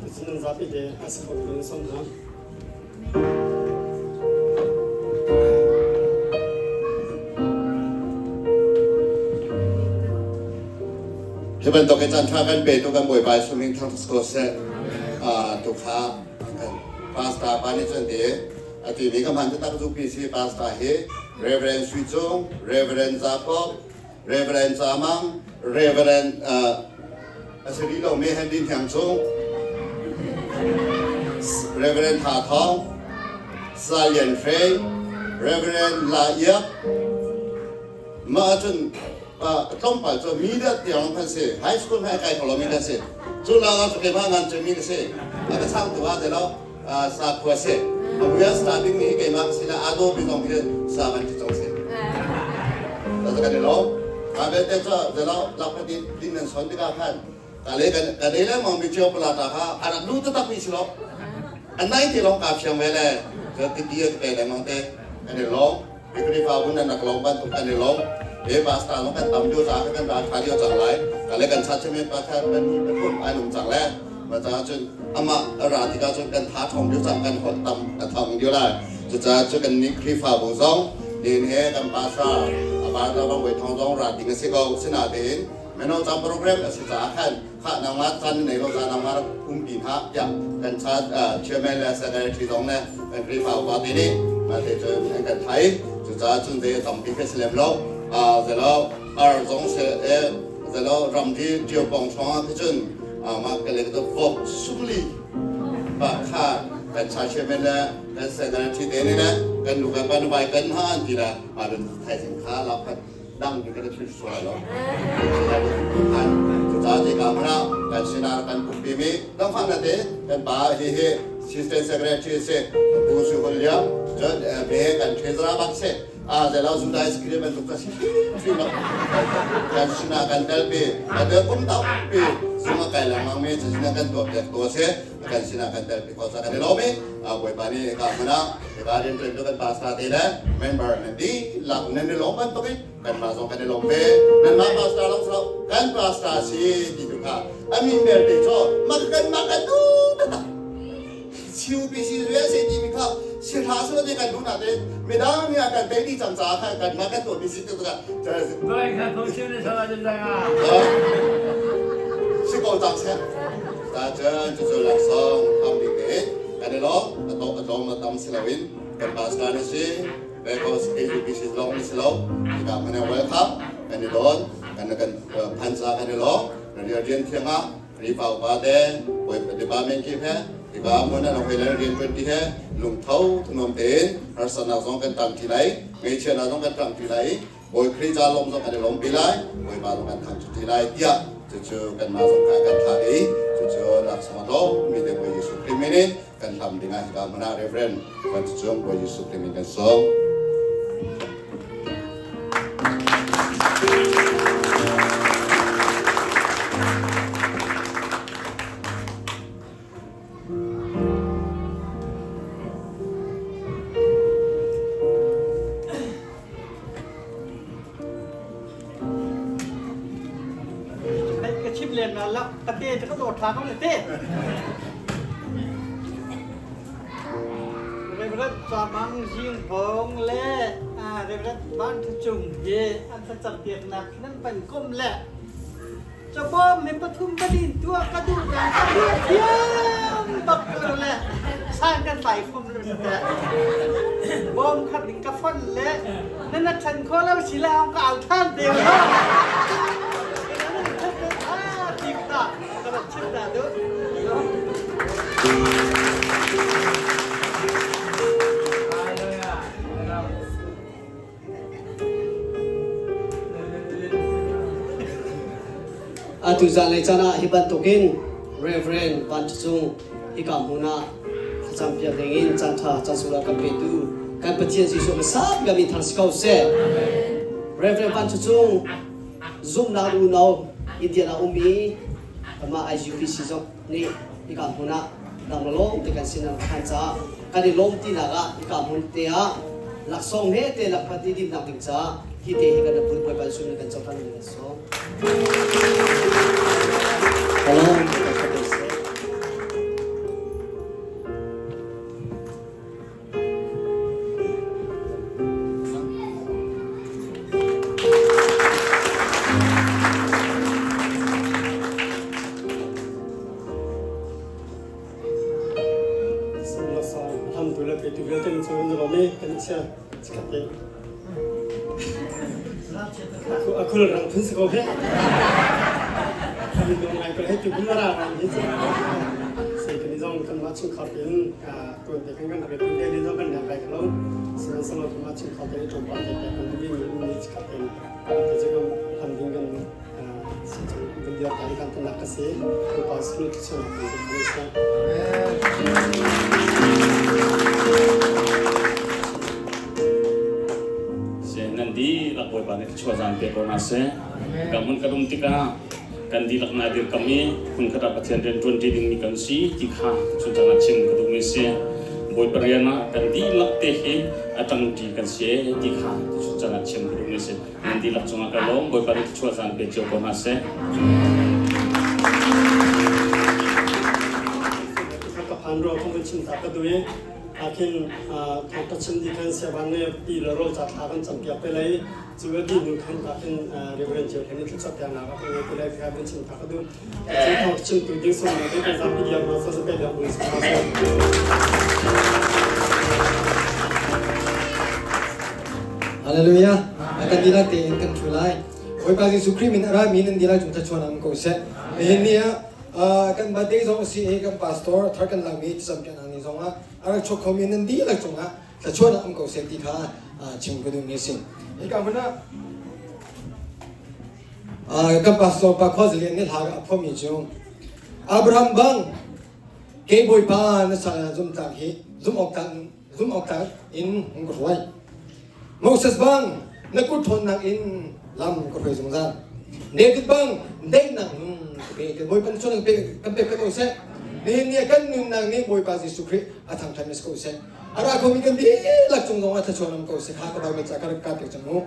Tucun nan zapi te a si kho kan sawm hna. Hi bantuk in caan ṭha kan pe tu kan Bawipa Jesuh min thangṭhat ko seh. Tu kha pastor pa nih cun ti a ti mi ka hman taktak zu PC pastor hi Reverend Sui Cung, Reverend Jacob, Reverend Zamang, Reverend a si rih lomi Henry Hniang Cung, Reverend Tha Thawng, Sa Lian Hrei, Reverend La Iak, mah ahcun tlawmpal cu media tiang kan si high school hmai kai kho lomi kan si cu lawng ah cu keimah ngan cemmi ka si a ka changtu ah de lo sa khua si a muya starting mi hi keimah ka si la ado mi zong hi sa kan ti cong si ta kan i lo ma belte cu zelo lakpati din nan son tikah khan ka le kan ka le le mang mi cio pala ta kha a rak lu taktak mi si lo a nai te long ka fiang ve le cu ti ti ka pe le mang te kan i long Khrihfabu nan rak long bantuk kan i long e pastor long kan tam lio ca kan ral tha lio cang lai ka le kan chat chairman pa kha kan ni pathum ai lung cang le ma ca cun amah ra tikah cun kan tha thong lio cang kan holh tam a thong lio lai cucaah cu kan nih Khrihfabu zong nin he kan pastor apa ta bang wei thong zong ra ding a si ko sinatein meno cam program a si caah khan kha nangma chan nei lo za nangma rak umpi hna tiah kan chat chairman le secretary zong le kan Khrihfa upa te nih mah te cun an kan thai cucaah cun zei tampi kha si lem lo zelo ar zong se e zelo ramri ṭio pong hrawng ah cun mah ka le ka vok sumli pa kha kan cha chairman le kan secretary te nih le kan nu kan pa nu vai kan ha an ti la ma thaizing kha la dang kan thil sual lo cucaah te ka mana kan sinah kan umpi mi dangfah na te kan pa hi hi assistant secretary si pu su hol liam cun me kan treasurer bak si a zelo zu ice cream an tuk ka si fi lo kan sinah kan telpi ate kum tampi zunga kai lengmang mi cazin kan tuah piak to si kan sinah kan telpi ko sa kan i lawm i Bawipa nih ka hmun ah ka rian ṭuan tu kan pastor te le member nan dihlak nan i lawm bantuk in kanmah zong kan i lawm ve nanmah pastor lawng si lo kan pastor si ti tu kha a min belte cu mak kan mak kan du taktak chiu pi si rian se ti mi kha si hla so te kan du na te midang nih kan tei di cang caah khan kan mah kan tuah mi si tu kha Tôi kha phung chim le sama jin zanga. Si ko cang seh. Ta cun cucu laksawng ham ding te kan i lawm a to a tlawm a tam si loin kan pastor na si because AUBC lawng na si lo tikah mana welcome kan i dawn kan kan phansa kan i lawm rian rian thiang ah rifa upa te department kip he tika mun an hoi le rian tuan ti he lungtho thunom tein harsatnak zong kan tang ti lai ngeichiatnak zong kan tang ti lai Bawi Khrih ca lawm zong kan i lawmpi lai, Bawipa zong kan thangṭhat ti lai tiah cucu kanmah zong kha kan thlah i cucu laksawng a tlawmmi te Bawi Jesuh Khrih min in kan hlam dingah hika hmun ah Reverend kan cucung Bawi Jesuh Khrih min kan sawm. Ka chim len na lak pate ka dawt tha ko le te. Reverend Chamang Jing Bong le Reverend Van Thu Cung hi an thlacam piaknak nan pan kom le Cabawm mi pathum palin tuah ka duh dan ka duh thiam bak ko le san kan tlai fom lo te bawm khat ding ka fon le na na than kho lo si la ka al than te lo ti ka ka rak chim ta du Atu zanlei caan ah hi bantukin Reverend Van Cung hika hmun ah thlacam. Campiak ding in caan ṭha caan sunglawi kan petu kan Pathian Jesuh hmasa bik min thang si ko seh. Reverend Van Cung zumhnak unau Indian ah ummi amah IGPC zong nih hika hmun ah dang lawm te kan sin an khan caah kan i lawm tinak ah hika hmun te ah laksawng he te lakphat i dinnak ding caah hi te hi kan pun Bawipa Jesuh nih kan cohlan ding kan sawm. Kalawm Alhamdulillah pe tu vialte nan cung nan lawm i kan chia chikat te a khul rang phun si ko he kan dong ngai ko he tu kun ra rang hi chu sei kan zong kan ma chung khar in tuan te kan kan rak tu le le zong kan rak kai lo sihmanhsehlaw kan ma chung khar te ṭom pa te kan mi mi mi chikat te te chu kan han ding kan si chu kan dia kai kan tan nak ka si ko pa sunu chu kan kan sa. Se nan dihlak Bawipa nih thluachuah zaan pe ko hna seh. Ka hmun kan um tikah kan dihlak na dirkam i hmunkhat ah Pathian rian ṭuan ṭi dingmi kan si ti kha chunchang ah chim ka duhmi si. Bawipa rian ah kan dihlak te hi a ṭangṭi kan si ti kha chunchang ah chim ka duhmi si. Nan dihlak cungah ka lawm. Bawipa nih thluachuah zaan pe cio ko hna seh. Ka phan ro kong kan chim ta ka duh i ahkhin thawngtha chim dih khan siavan nih ti le rawl ca thla kan campiak te lai cu a dih hnu khan ahkhin Reverend Cio Hleng nih thlacam piaknak a kan ngei te lai kha vun chim ta ka duh. Cu thawngtha chimtu ding sawmnak ding kan zapi diam hna sa pe diam un sa sa. Hallelujah. Kan dihlak tein kan thu lai. Bawipa Jesuh Khrih min a rami nan dihlak cung thlachuan am ko seh. Nihin ni ah kan birthday zong a si i kan pastor thar kan lakmi thlacam piaknak ni zong ah a rak chuak khomi nan dihlak cungah thluachuahnak um ko seh ti kha chim ka duhmi a si. Hika hmun ah kan pastor pa Khua Zalian nih hla a phuahmi cu Abraham bang kei Bawipa na sal zumtlak hi zum awk tlak zum awk tlak in hung ka hruai. Moses bang na kut ṭhawnnak in lam ka hruai zungzal. David bang daihnak nung ka pe. Kan Bawipa na pe kan pek ko seh. Nihin ni kan nunnak nih Bawipa Jesuh Khrih a thangṭhat mi si ko seh. A ra khomi kan dihlak cung zong ah thluachuah nam ko seh. Kha ka Bible ca ka rak ka pek cang mu.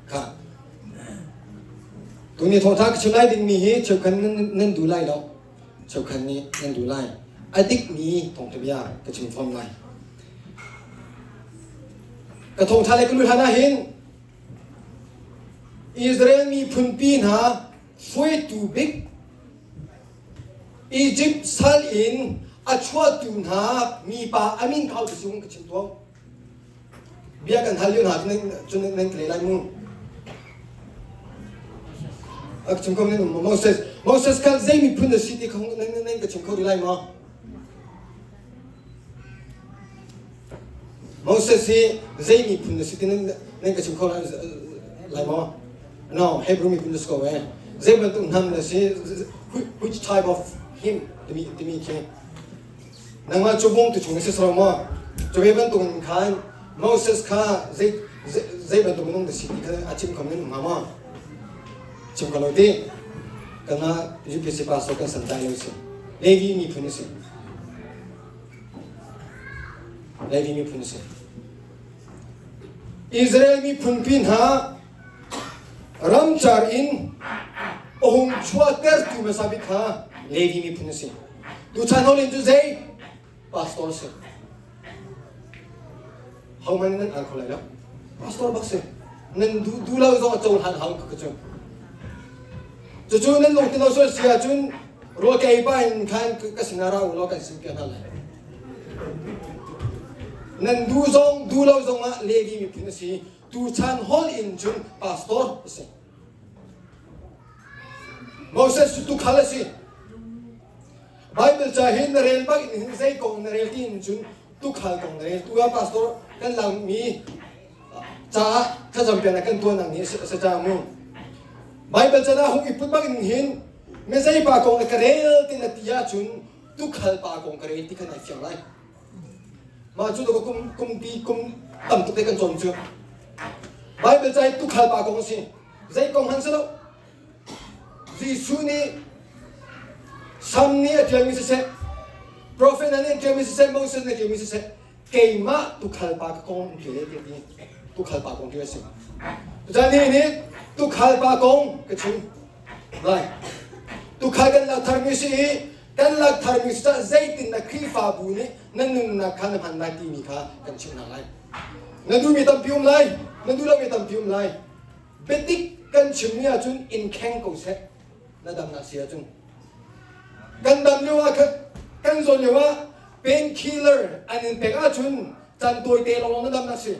Kha. Tuni thawngṭha ka chim lai dingmi hi cheukhat nan duh lai lo. Cheukhat nih nan duh lai. A dikmi thawngṭha bia ka chim fawn lai. Ka thawngṭha le ka lu hlan ah hin Israel miphunpi hna hruaitu bik Egypt sal in a chuahtu hna mipa a min kha tu ka chim tuah. Bia kan hal lio hna cun nan ka le lai mu. A chim ko nan um Moses Moses kha zei miphun na si ti kha nan ka chim kho rih lai maw? Moses hi zei miphun na si ti nan ka chim kho lai maw? No, Hebrew miphun na si ko eh. Zei bantuk hnam na si, which type of him timi timi khi. Nangmah cu bung tu chung na si saro maw? Cu ve bantuk in khan Moses kha zei zei bantuk minung na si ti kha a chim kho nan um hnga maw? Chim ko lo ti. Kanmah UPC pastor kan santlai lo si. Levi miphun a si. Levi miphun a si. Israel miphunpi hna ramcar in a hung chuahtertu hmasa bik kha Levi miphun a si. Tuchan holh in cu zei? Pastor a si. Hohmanh nan al kho lai lo. Pastor bak si. Nan duh duh lo zong a cohlan hau ka cu. Cucu nan lungthin lo sual si ahcun rawl ka ei pah in khan ka sinah ra u law kan sin piak hna lai. Nan duh zong duh lo zong ah Levi miphun a si. Tuchan holh in cun pastor a si. Moses cu tukhal a si. Bible ca hin na rel bak in hin zei kong na rel ti in cun tukhal kong na rel. Tu ah pastor kan langmi caah thlacam pian kan tuan ang ni a si ca mu. Bible ca na hung i put bak in hin mezei pa kong na ka rel ti na ti ahcun. Tukhal pa kong ka rel ti khan ai fiang lai. Mah cu kum kumpi kum tam tuk te kan cawn cu. Bible ca hi tukhal pa kong a si. Zei kong hmanh si lo. Jesuh nih Sam nih a ṭialmi siseh, profet hna nih an ṭialmi siseh, Moses nih a ṭialmi siseh, keimah tukhal pa ka kong an ṭial e ti tukhal pa kong ṭial a si. Cucaah nihin hi tukhal pa kong ka chim lai. Tukhal kan lak tharmi si i kan lak tharmi si caah zeitindah Khrihfabu nih na nunnak kha na hman lai timi kha kan chimh hna lai. Na duhmi tampi um lai, na duh lomi tampi um lai. Biatik kan chimmi ahcun in kheng ko seh na damnak si ahcun. Kan dam lio ah khan kan zawn lio ah painkiller an in pek ahcun can tawite lawnglawng na damnak si.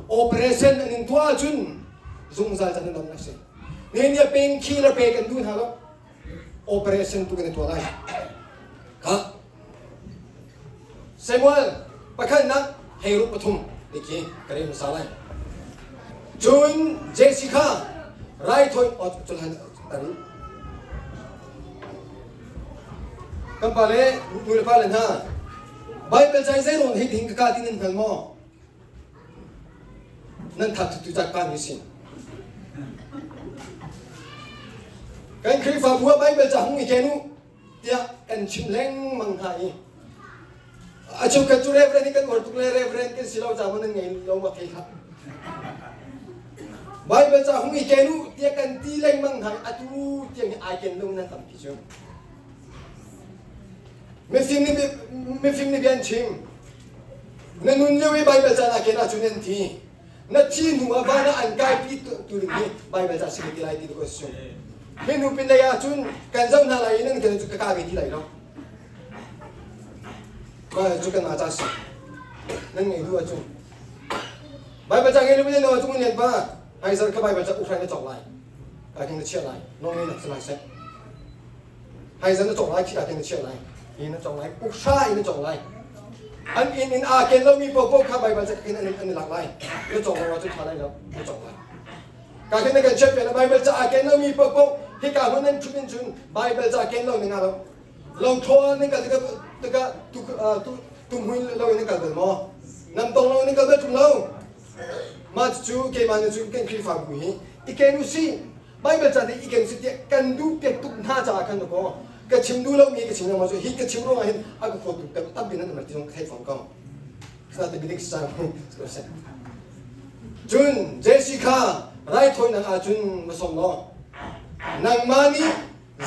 Operation an in tuah ahcun zungzal can na damnak si. Nihin ni ah painkiller pek an duh hna lo. Operation tu kan i tuah lai. Kha Samuel pakhatnak hei ruk pathum ti khi ka rel hmasa lai. Cun Jesse kha raithawi culhan tari kan pa le nu le pa le hna Bible cai zei rawn hei ding ka ka ti nan hngal maw? Nan that tu cak pa mi si. Kan Khrihfabu ah Bible ca hung i ken u tiah kan chim lengmang hna i a cheukhat cu reverend hi kan uar tuk le reverend kan si lo caah nan ngei lo ma thei hlah Bible ca hung i ken u tiah kan ti lengmang hna i atu tiang hi ai ken lo nan tampi cu mifim nih mifim nih bia an chim na nun lio i Bible ca naa ken ahcun nan thi na thi hnu ah van ah an kaipi tu ding hi Baibal ca si ti lai ti ko si. Hi nu pin lei ah cun kan zoh hna lai i nan kan cu ka ka ve ti lai lo. Mah cu kan mah ca si. Nan ngei duh ahcun. Baibal ca ngei lu nan no cu lian pa haizar ka Baibal ca uhrai na cawk lai. Ka king na chiah lai. Nong ngei nak si lai seh. Haizar na cawk lai khi ka king na chiah lai. Hi na cawk lai. Uhra in na cawk lai. An inn in aa ken lomi paohpaoh kha Baibal ca in an i lak lai. Na cawk lo ahcun ṭha lai lo. Na cawk lai. Ka ken na kan chiah piak Baibal ca aa ken lomi paohpaoh hika hmun nan ṭhut in cun Baibal ca ken lo ning ah lo. Lo thlaw nan kal tikah tikah tu tu tumhui lo in nan kal bal maw? Nam tong lo nan kal bal ṭung lo. Mah cucu keimah nih cun kan Khrihfabu hi i ken usih. Baibal ca nih i ken usih tiah kan duh piak tuk hna caah khan kaw ka chim duh lomi ka chim lengmang cu hi ka chim ruangah hin a ka huat tuk tampi nan um ti zong ka thei fawn ko. Sa te bidik sa Cun Jesse kha raithawinak ah cun va sawm law nangmah nih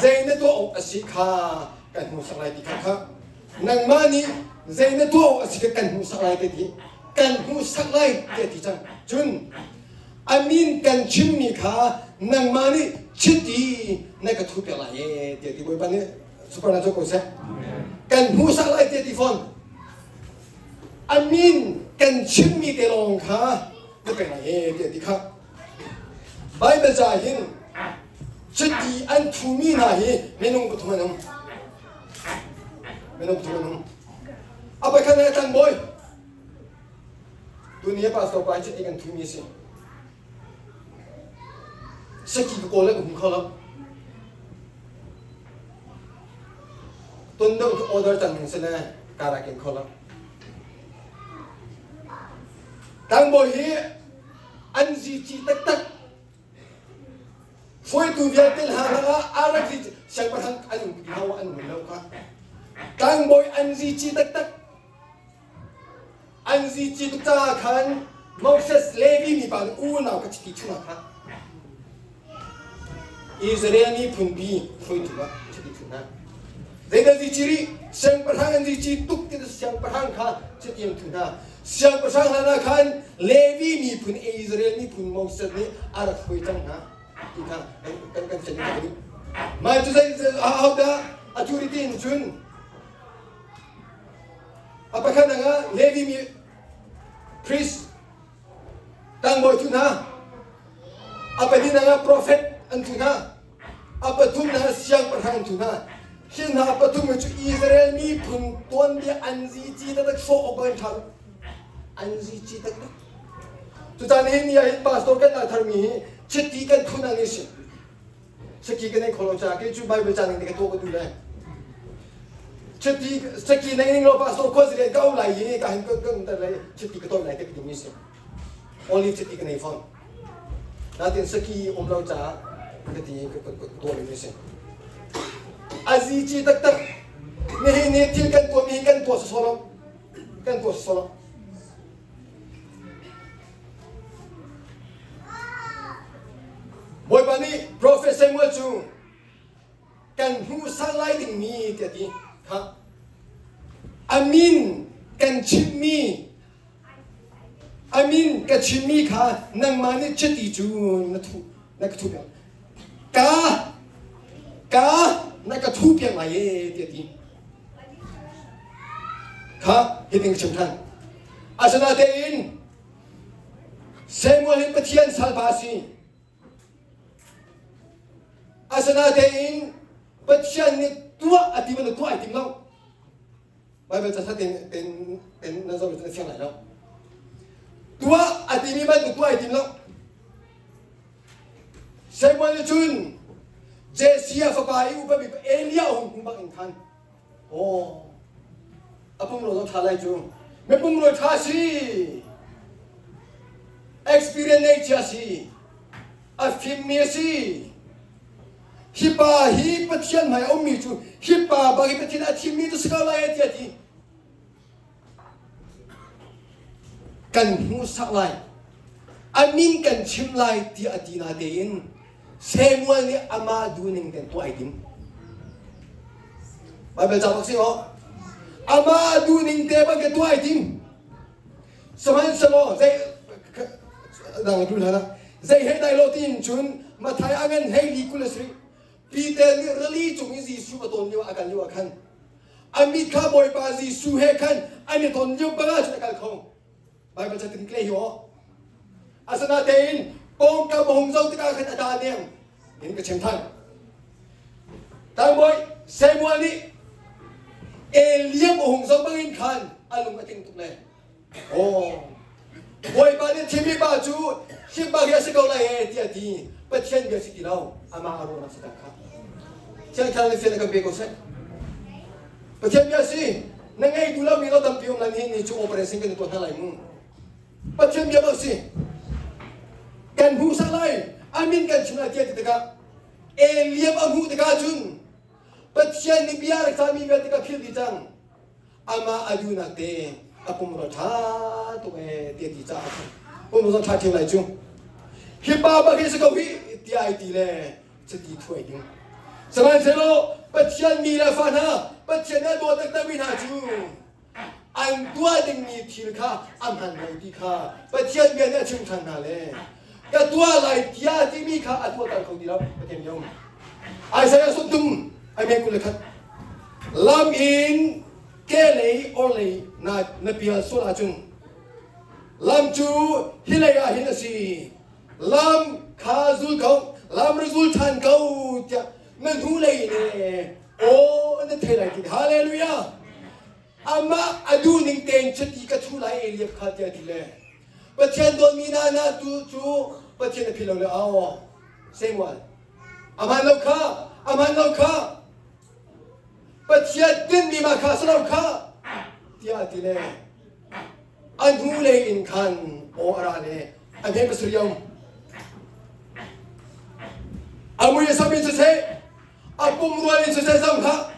zei na tuah awk a si kha kan hmuhsak lai ti kha kha nangmah nih zei na tuah awk a si kha kan hmuhsak lai te ti kan hmuhsak lai ti a ti cang cun a min kan chimmi kha nangmah nih chiti na ka thu piak lai e tiah ti Bawipa nih supernatural ko seh kan hmuhsak lai tiah ti fawn a min kan chimmi te lawng kha na pek lai e tiah ti kha Bible ca hin chiti an thumi hna hi minung pathum an um minung pathum an um a pakhat le tlangbawi Tuni a pastor pa hi chiti kan thumi a si. Saki ka kawl le ka hmu kho lo. Ton deuh ka order cang ning sile kara ken kho lo. Tlangbawi hi an zici taktak. Hruaitu vialte hna lakah a rak zi siangpahrang an um ti lo an um lo kha. Tlangbawi an zici taktak. An zici tuk caah khan Moses Levi mipa nih unau ka chiti chungah kha Israel miphunpi hruaitu ah chiti chung hna. Zeidah zici rih? Siangpahrang an zici tuk ti siangpahrang kha chiti an thu hna. Siangpahrang hlan ah khan Levi miphun Israel miphun Moses nih a rak hruai cang hna ti kha kan kan kan kan duh. Mah cu zei ahodah a cu ri tiin cun A pakhat ah Levi mi priest tlangbawi thu hna a pahnihnak ah prophet an thu hna a pathumnak ah siangpahrang an thu hna hi hna pathum hi cu Israel miphun tuanbia an zici taktak sawh awk an ṭha an zici taktak cucaah nihin ni ah hin pastor kan lak tharmi hi chiti kan phun ang si Saki kan ei kho lo caah kei cu Bible ca ning te ka tuah ka duh le. Chiti saki nei ning lo pastor khua zile ka um lai i ka hin kan kan lai chiti ka ton lai te ka timi si. Olive chiti ka nei fawn. Natin saki um lo caah ka ti ka ka tuah mi si. Azi chi taktak nihin ni thil kan tuah mi kan tuah sawsawh lo. Kan tuah sawsawh lo. Bawipa nih Prophet Samuel cu kan hmuhsak lai dingmi tiah ti kha a min kan chimmi a min ka chimmi kha nangmah nih chiti cu na thuh na ka thuh piak ka ka na ka thuh piak lai e tiah ti kha hitin ka chim than asinatein Samuel hi Pathian salpa a si Asinain Pathian nih tuah a ti bantuk tuah ai tim lo. Baibal ca ten ten ten na zoh na fiang lai lo. Tuah a timi bantuk tuah ai tim lo. Samuel nih cun Jesse fapa i upa bik Eliah hung hmu bak in khan Oh, a pumrua zong ṭha lai cu. Mi pumrua ṭha si. Experience nei cia si. A fimmi a si. Hi pa hi Pathian hmai a ummi cu hi pa bak hi Pathian a thimmi cu si ko lai tiah ti. Kan hmuhsak lai. A min kan chim lai tiah a ti na tein Samuel nih amah duhning ten tuah ai tim. Baibal ca bak si aw. Amah duhning te bang ke tuah ai tim. Sihmanhsehlaw zei dang dul hana zei he dai lo tin cun Mathai a ngan hlei li kul a si. Peter nih rili cung i Jesuh a ton lio a kal lio ah khan a mit kha Bawipa Jesuh he khan an i ton lio bang ah cun a kal kho. Baibal ca tin kle hi aw. Asinain pawngkam a hung zoh tikah khan a ta deng in ka chim than. Tlangbawi Samuel nih Eliam a hung zoh bangin khan a lung a tling tuk le. Aw, Bawipa nih thimmi pa cu him bak hi a si ko lai e tiah ti Pathian bia si ti lo amah a ruahnak si tak kha. Thiang Thlarau nih fian a kan pe ko seh. Pathian bia si na ngei duh lomi lo tampi um lai nihin ni cu operation kan i tuah hna lai mu. Pathian bia bak si. Kan hmuhsak lai, a min kan chim lai tiah ti tikah Eliam a hmuh tikah cun Pathian nih bia rak cahmi vialte ka philh dih cang. Amah a duhnak te a pumrua ṭha tuk ee ti a ti caah pumrua ṭha ṭheu lai cu. Hi pa bak hi si ko hi tiah ai ti le chiti thuai ding. Sihmanhsehlaw Pathian mi le fa hna, Pathian nih a dawt taktakmi hna cu an tuah dingmi thil kha a hman lo ti kha Pathian bia nih a chim ṭhan hna le ka tuah lai tiah timi kha a tuahter kho ti lo Pathian bia um. Isaiah sawmthum a me 21 lam in ke lei orlei na na pial sual ahcun lam cu hi lei ah hin a si lam kha zul ko lam ra zul ṭhan ko tiah na hnu lei ne aw na thei lai ti hallelujah amah a duh ning tein chiti ka thu lai Eliab kha tiah ti le Pathian dawtmi na na tu cu Pathian a phil lo le aw Samuel aman lo kha aman lo kha Pathian tinmi ma kha si lo kha tiah ti le a hnulei in khan aw a ra le a hme pasarih a um. A mui a sam in siseh, a pumrual in siseh zong kha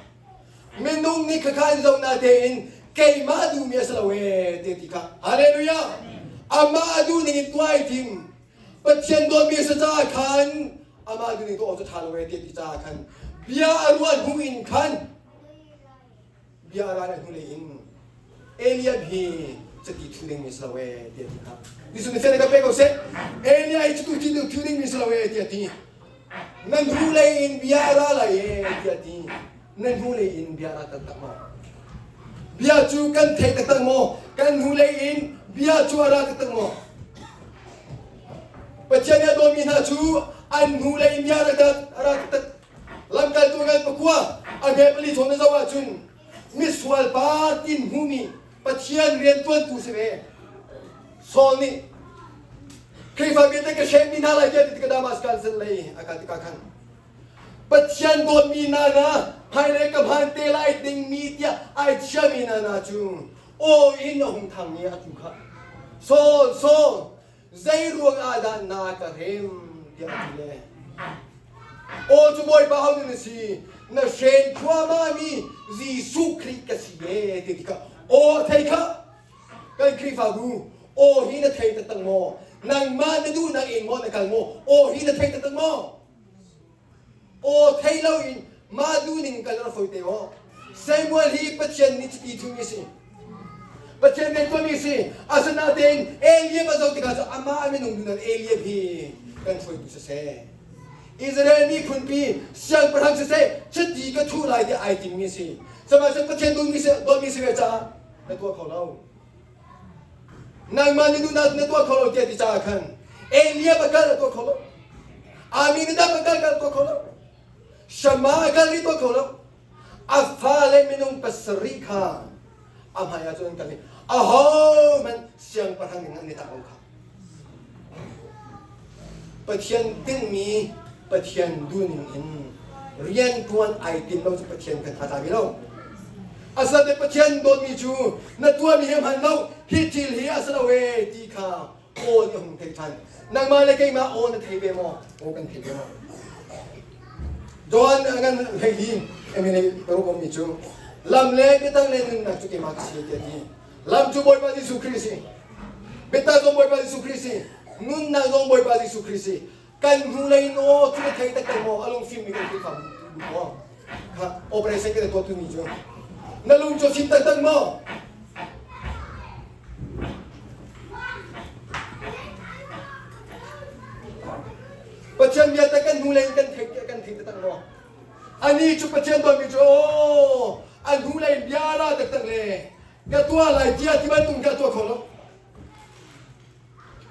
minung nih khakha in zoh na tein keimah duhmi a si lo ee ti ti kha. Hallelujah! Amah a duh ning in tuah ai tim. Pathian dawtmi a si caah khan amah duh ning tuah awk cu ṭha lo ee ti ti caah khan bia a ruah hnu in khan bia a ral hnulei in Eliab hi chiti thu dingmi si lo ee tiah ti kha Jesuh nih fian ka pe ko seh Eliah hi chiti thu thu dingmi si lo ee tiah ti na hnulei in bia a ra lai ee tiah ti na hnulei in bia a ra taktak maw bia cu kan thei taktak maw kan hnulei in bia cu a ra taktak maw Pathian nih a dawmi hna cu an hnulei in bia a ra taktak Lamkaltu ngan pakua a hme pali chawn na zoh ahcun misual pa tin hmumi Pathian riantuantu si ve. Saul nih Khrihfa biate ka hremmi hna lai tiah ti tikah Damascus lei a kal tikah khan. Pathian dawtmi nana hmailei ka hmaan te lai dingmi tiah ai chiami nana cu aw in a hung thang i a tlu kha. Saul, Saul, zei ruang ah dah na ka hrem tiah a ti le. Aw cu Bawipa ho na si, na hren thluahmahmi Jesuh Khrih ka si e ti tikah aw thei kha kan Khrihfabu aw hi na thei taktak maw? Nangmah na duhnak in maw na kal maw? Aw hi na thei taktak maw? Aw thei loin mah duhning kal a fawi te aw. Samuel hi Pathian nih chiti thumi a si. Pathian riantuanmi a si. Asinain Eliab a zoh tikah cu amah a minung duhnak Eliab hi kan hruaitu siseh. Israel miphun pi siangpahrang siseh chiti ka thuh lai tiah ai timmi a si. Sihmanhsehlaw Pathian duhmi si dawtmi si ve caah na tuah kho lo. Nangmah nih duhnak na tuah kho lo tiah ti caah khan Eliab a kal a tuah kho lo. Aminadab a kal a tuah kho lo. Shama a kal i tuah kho lo. A fale minung pasarih kha a hmai ah cun an kal i ahohmanh siangpahrang ding an i tak lo kha. Pathian tinhmi Pathian duhning in riantuan ai tim lo cu Pathian kan tha tla lo. Asinain Pathian dawtmi cu na tuahmi hi hman lo, hi thil hi a si lo ee ti kha aw nih a hung theih ṭhan. Nangmah le keimah aw na thei ve maw? Aw kan thei ve maw? John ngan hleili emile paruk ummi cu lam le biatak le nunnak cu keimah ka si tiah ti. Lam cu Bawipa Jesuh Khrih si. Biatak zong Bawipa Jesuh Khrih si. Nunnak zong Bawipa Jesuh Khrih si. Kan hnulei in aw cu na thei taktak maw? A lungfim mi kan Khrihfa bu maw? Kha operation kan tuah tu mi cu. Na lung cu fim taktak maw? Pathian bia te kan hnulei in kan thei kan thei taktak maw? Ani cu Pathian dawtmi cu aw a hnulei bia la taktak le ka tuah lai tiah ti bantuk ka tuah kho lo.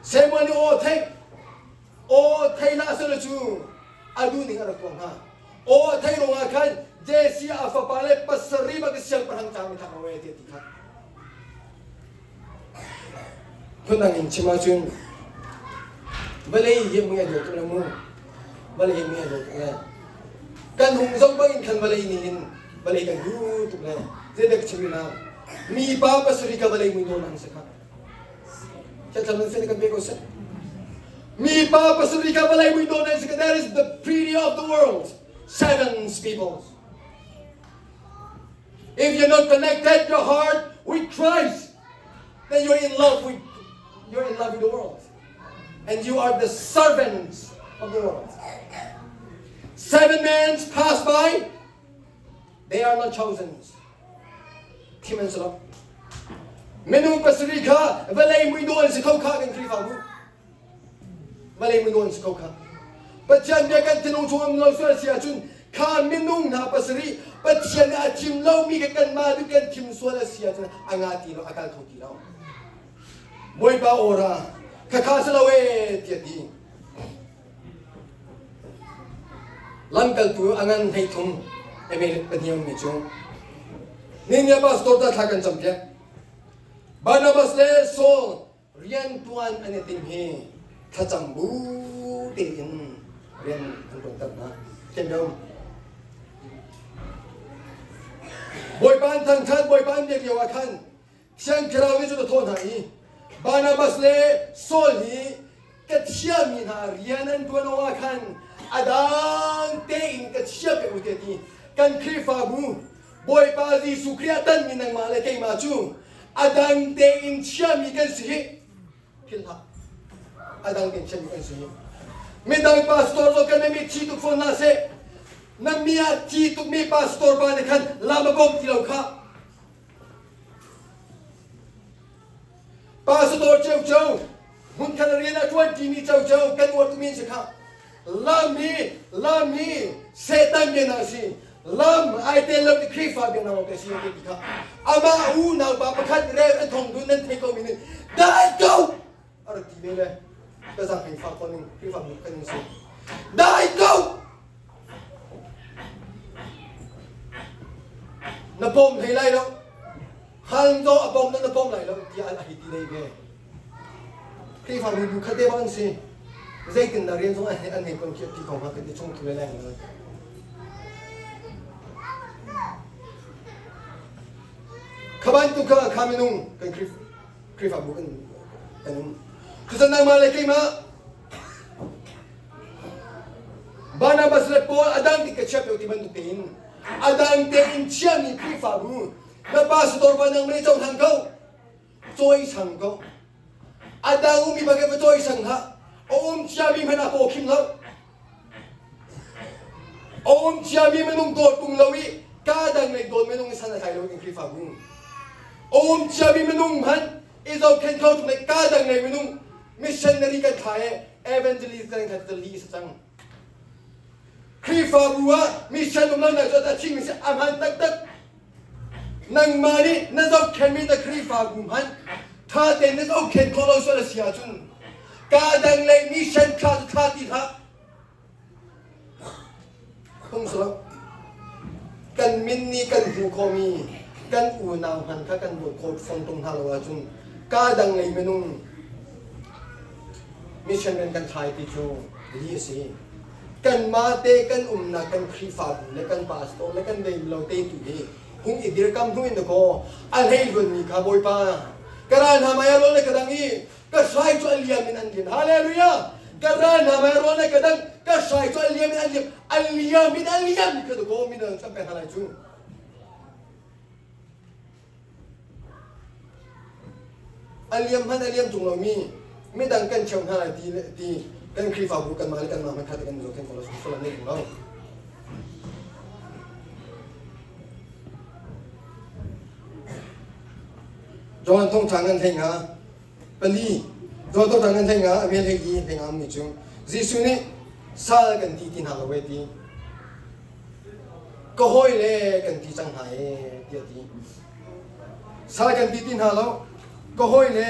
Samuel nih aw theih aw thei hlah selaw cu a duhning a rak tuah hnga. Aw thei ruangah khan Jesse a fapa le pasarih bak siangpahrang caang i thak lo e tiah ti kha. Phundang in chim ahcun vawlei hi mui a dawh tuk le mu. Vawlei hi mui a dawh tuk le kan hung zoh bangin khan vawlei nih hin vawlei kan duh tuk le zeidah ka chim rih na mipa pasarih ka vawlei mui nawn an si kha. Thlatlam nan kan pe ko seh. Mipa pasarih ka vawlei mui nawn an si kha. That is the pretty of the world. Seven peoples. If you're not connected your heart with Christ, then you're in love with you're in love with the world. And you are the servants of the world. Seven men pass by, they are not chosen. Thim an si lo. Minung pasarih kha vawlei muidawh an si kho kha kan Khrihfabu. Vawlei minung an si ko kha. Pathian bia kan thinlung chung um lo sual si ahcun kha minung hna pasarih Pathian nih a thim lomi kha kanmah nih kan thim sual a si ahcun a nga ti lo a kal kho ti lo. Bawipa awra khakha si lo ee tiah ti. Lamkaltu a ngan 13 email pahnih mi cu Ninia pastor ta thla kan campiak. Barnabas le Saul Riantuan an i tim hi thlacam bu tein rian an ṭuanter hna. Kingdom. Bawipa an thangṭhat, Bawipa an biak lio ah khan Thiang Thlarau nih cun a thawh hna i Barnabas le Saul hi ka thiammi hna rian an ṭuan awk ah khan a dang tein ka chia pek u tiah ti kan Khrihfabu Bawipa Jesuh Khrih ah tanmi nangmah le keimah cu a dang tein chiami kan si hi philh hlah. A dang tein chiami kan si hi. Midang pastor zong kan mi thi tuk fawn hna seh. Na mi ah thi tukmi pastor pa nih khan lam a bawm ti lo kha. Pastor ceu hmunkhat rian a ṭuan ṭimi ceu kan uar tukmi an si kha. Lam hi lam hi Satan biaknak a si. Lam ai tel lo ti Khrihfa biaknak lawng te si ti kha amah unau pa pakhat Rev an thong dun nan thei ko mi nih dai ko a rak ti ve le ka zang hei fa kon ning Khrihfa bu kan si dai ko na pom hlei lai lo hal do a pom na pom lai lo tiah a hei ti dei ve Khrihfabu bu khat te bang an si. Zeitindah rian zong an hei kon khi ti ko hnga ka ti chung thu le leng le. Kha bantuk kha kha minung kan Khrihfabu kan kan um. Cucu nangmah le keimah Barnabas le Paul a dang ti ka chiah ti bantuk tein a dang tein chiami Khrihfabu na pastor pa nang mei cohlang ko cawisang ko a dang ummi pa ke va cawisang hlah a um ciami hmanh a paw khim lo A um ciami minung dawt tung lo i ka dang lei dawt minung i san a tlai lo ding Khrihfabu. A um ciami minung hmanh i zohkhenh kho tung le ka dang lei minung missionary kan thla e evangelist kan khat li sa cang. Khrihfabu ah mission um lo na cu a chim si a hman taktak. Nangmah nih na zohkhenhmi na Khrihfabu hmanh ṭha tein na zohkhenh khawh lo sual a si ahcun ka dang lei mission thla cu thla ti hlah. Phung si lo. Kan min nih kan hmuh khawhmi kan unau hmanh kha kan dawt khawh fawn tung hna lo ahcun ka dang lei minung mission rian kan thlai ti cu li a si. Kanmah te kan umnak kan Khrihfabu le kan pastor le kan lo te tu hi hung i dirkam hnu in dakaw a hleihluanmi kha Bawipa ka ral hna maya rawl le ka dang i ka hrai cu a liam in an liam hallelujah ka ral hna maya rawl le ka dang ka hrai cu a liam in an liam a liam in a liam kha dakaw min an kan pek hna lai cu A liam hmanh a liam ṭung lomi midang kan cheuh hna lai ti ti kan Khrihfabu kanmah le kanmah hmanh kha ti kan zohkhenh ko lo sullam nei ṭung lo. Johan thawngṭha ngan hlei nga pali Johan thawngṭha ngan hlei nga a vel hlei i hlei nga mi cu Jesuh nih sal kan ti ti hna lo wei ti ka hawi le kan ti cang hna e tiah ti. Sal kan ti ti hna lo, ka hawi le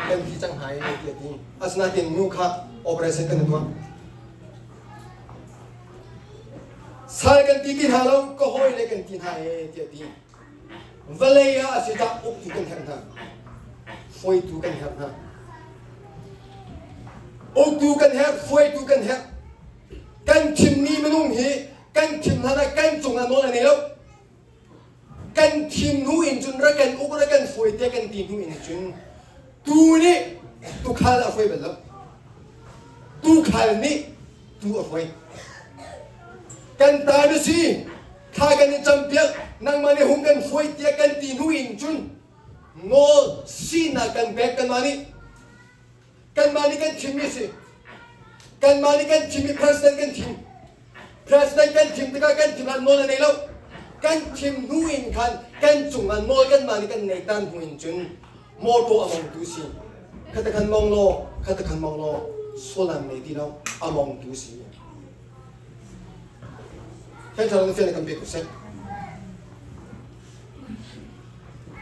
kan ti cang hna e tiah ti. Asinain nu kha operation kan tuah. Sal kan ti ti hna lo, ka hawi le kan ti hna e tiah ti. Vawlei ah a si cah uktu kan herh hna. Hruaitu kan herh hna. Uktu kan herh, hruaitu kan herh. Kan thimmi minung hi kan thim hlan ah kan cungah nawl a nei lo. Kan thim hnu in cun ra kan uk ra kan hruai te kan ti hnu in cun tu nih tukhal a hruai bal lo. Tukhal nih tu a hruai. Kan ta na si, thla kan i campiak, nangmah nih hung kan hruai tiah kan ti hnu in cun nawl sinak kan pek kanmah nih. Kanmah nih kan thimmi a si. Kanmah nih kan thimmi president kan thim. President kan thim tikah kan thim ah nawl a nei lo. Kan thim hnu in khan kan cungah nawl kanmah nih kan nei tan hnu in cun mawtaw a mongtu si. Khata khan mong law, khata khan mong law, sualan nei ti lo, a mongtu si. Fian thar na fian kan pe ko seh.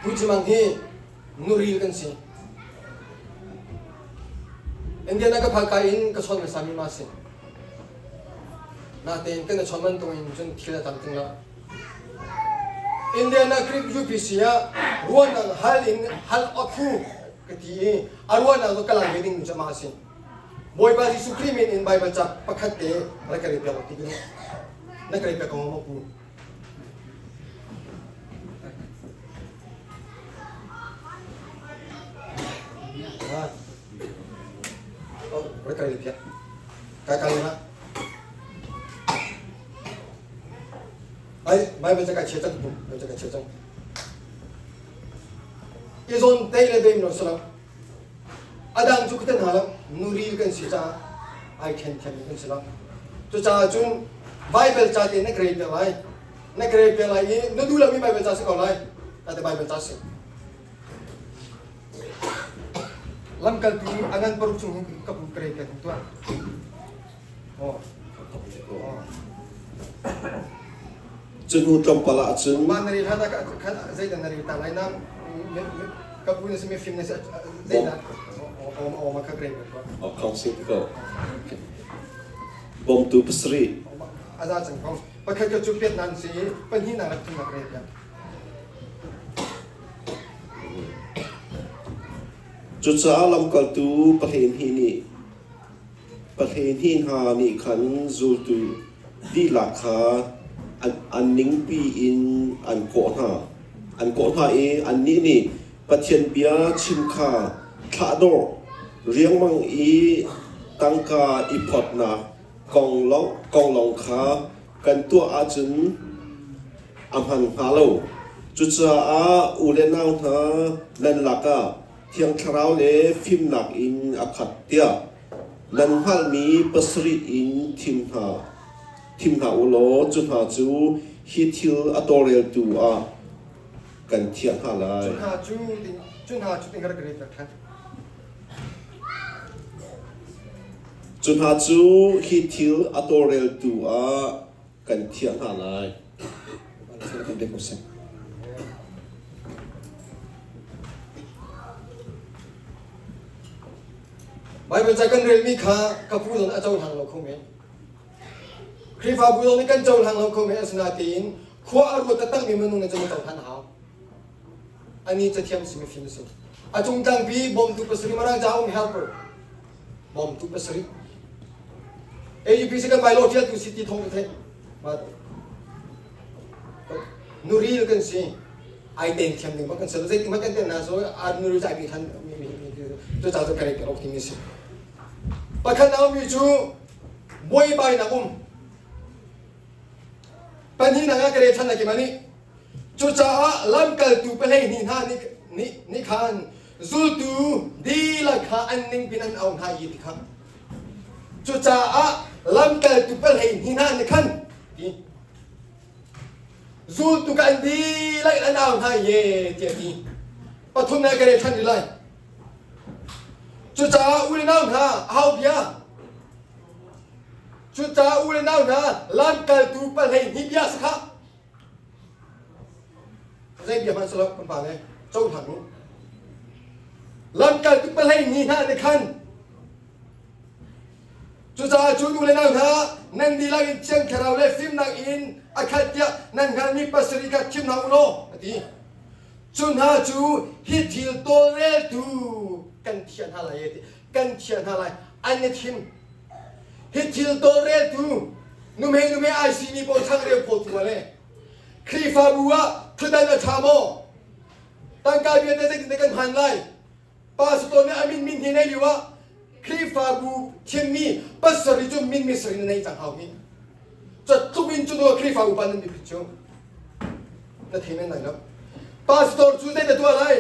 Puicimang hi nuril kan si. Indiana ka phak ka in ka chawn hmasa mi ma si. Natein kan chawn man tung in cun thil a tam ting lo. Indiana Creek UPC ah ruahnak hal in hal a phu ka ti i a ruahnak cu ka lang ve ding mi cu ma si. Bawipa Jesuh Khrih min in Bible ca pakhat te rak ka rel piak ti ka duh. Na ka rel piak ko ma pu? Oh, rak ka rel piak. Kai kai na. Ai, Bible ca kai chia cang pu. Bible ca kai chia cang. I zawn tei le beim lo salam. A dang cu ka ten hna lo. Nuril kan si caah ai ṭhen thiammi kan si lo. Cucaah cun Bible ca te na grade piak lai. Na grade piak lai i na duh lomi Bible ca si ko lai. Tate Bible ca si. Lamkaltu a ngan paruk chung hin ka pu grade piak tuah. Oh. Oh. Cu hnu tlawmpal ah cun Mah na rel hlan ah khan zeidah na rel ta lai na ka pu na si mi fim na si zeidah o ma kha grade O khong si ko. Bawmtu pasarih. Aza cang ko. Pakhat ka cu piat nan si pahnih nak rak thum nak rel piak. Cucaah lamkaltu pahleihnih nih Pahleihnih hna nih khan zultu dihlak kha an ningpi in an kawh hna. An kawh hna i annih nih Pathian bia chim kha thlahdorh riangmang i tangka i phawtnak kong lawng kha kan tuah ahcun a hman hnga lo. Cucaah u le nau hna nan lakah Thiang Thlarau le fimnak in a khat tiah nan hngalhmi pasarih in thim hna. Thim hna u law cu hna cu hi thil a tawlreltu ah kan thiah hna lai. Cu hna cu cu hna cu ting rak ret rak ṭhan. Cu hna cu hi thil a tawlreltu ah kan thiah hna lai. Kan bek usih. Bible ca kan relmi kha ka pu zong a cohlang lo kho men. Khrihfabu zong nih kan cohlang lo kho men asinain khua a ruat taktakmi minung nih cun cohlan a hau. Ani cathiam si mifim si. A cung tlangpi bawmtu pasarih marang ca um helper. Bawmtu pasarih. AUPC kan bylaw ṭialtu si ti thong ka theih. Nuril kan si. Ai ten thiam ding bak kan si. Zeitin hmanh kan ten na so a nuril cu ai bi than cu ca cu ka rek ka timi si. Pakhat na ummi cu buaibainak um. Pahnihnak ah ka rel ṭhan lai keimah nih. Cucaah lamkaltu 12 hna nih, nih, nih khan zultu dihlak kha an ningpin an auh hna i ti kha. Cucaah lamkaltu 12 hna nih khan ti zultu ka an dihlak in an au hna i tiah ti. Pathumnak ka rel ṭhan rih lai. Cucaah u le nau hna, ahau bia Cucaah u le nau hna, lamkaltu 12 bia si khah. Zei bia hmanh si lo, kan pa le cohlang u. Lamkaltu 12 hna nih khan Cucaah cu u le nau hna, nan dihlak in Thiang Thlarau le fimnak in a khat tiah nan hngalhmi pasarih kha thim hna u law, a ti. Cu hna cu hi thil tawlreltu kan thiah hna lai, a ti. Kan thiah hna lai. An i thim. Hi thil tawlreltu nuhmei nuhmei ai simi pawl changreu phawtu ah le Khrihfabu ah thutdan a ṭha maw? Tangka vialte zeitindah kan hman lai? Pastor nih a min min hi nei lio ah Khrihfabu thimmi pasarih cu min misarih na nei cang hau hi. Catluk in cu nu Khrihfabu pa nan biapit cu na thei men lai lo. Pastor cu zei na tuah lai?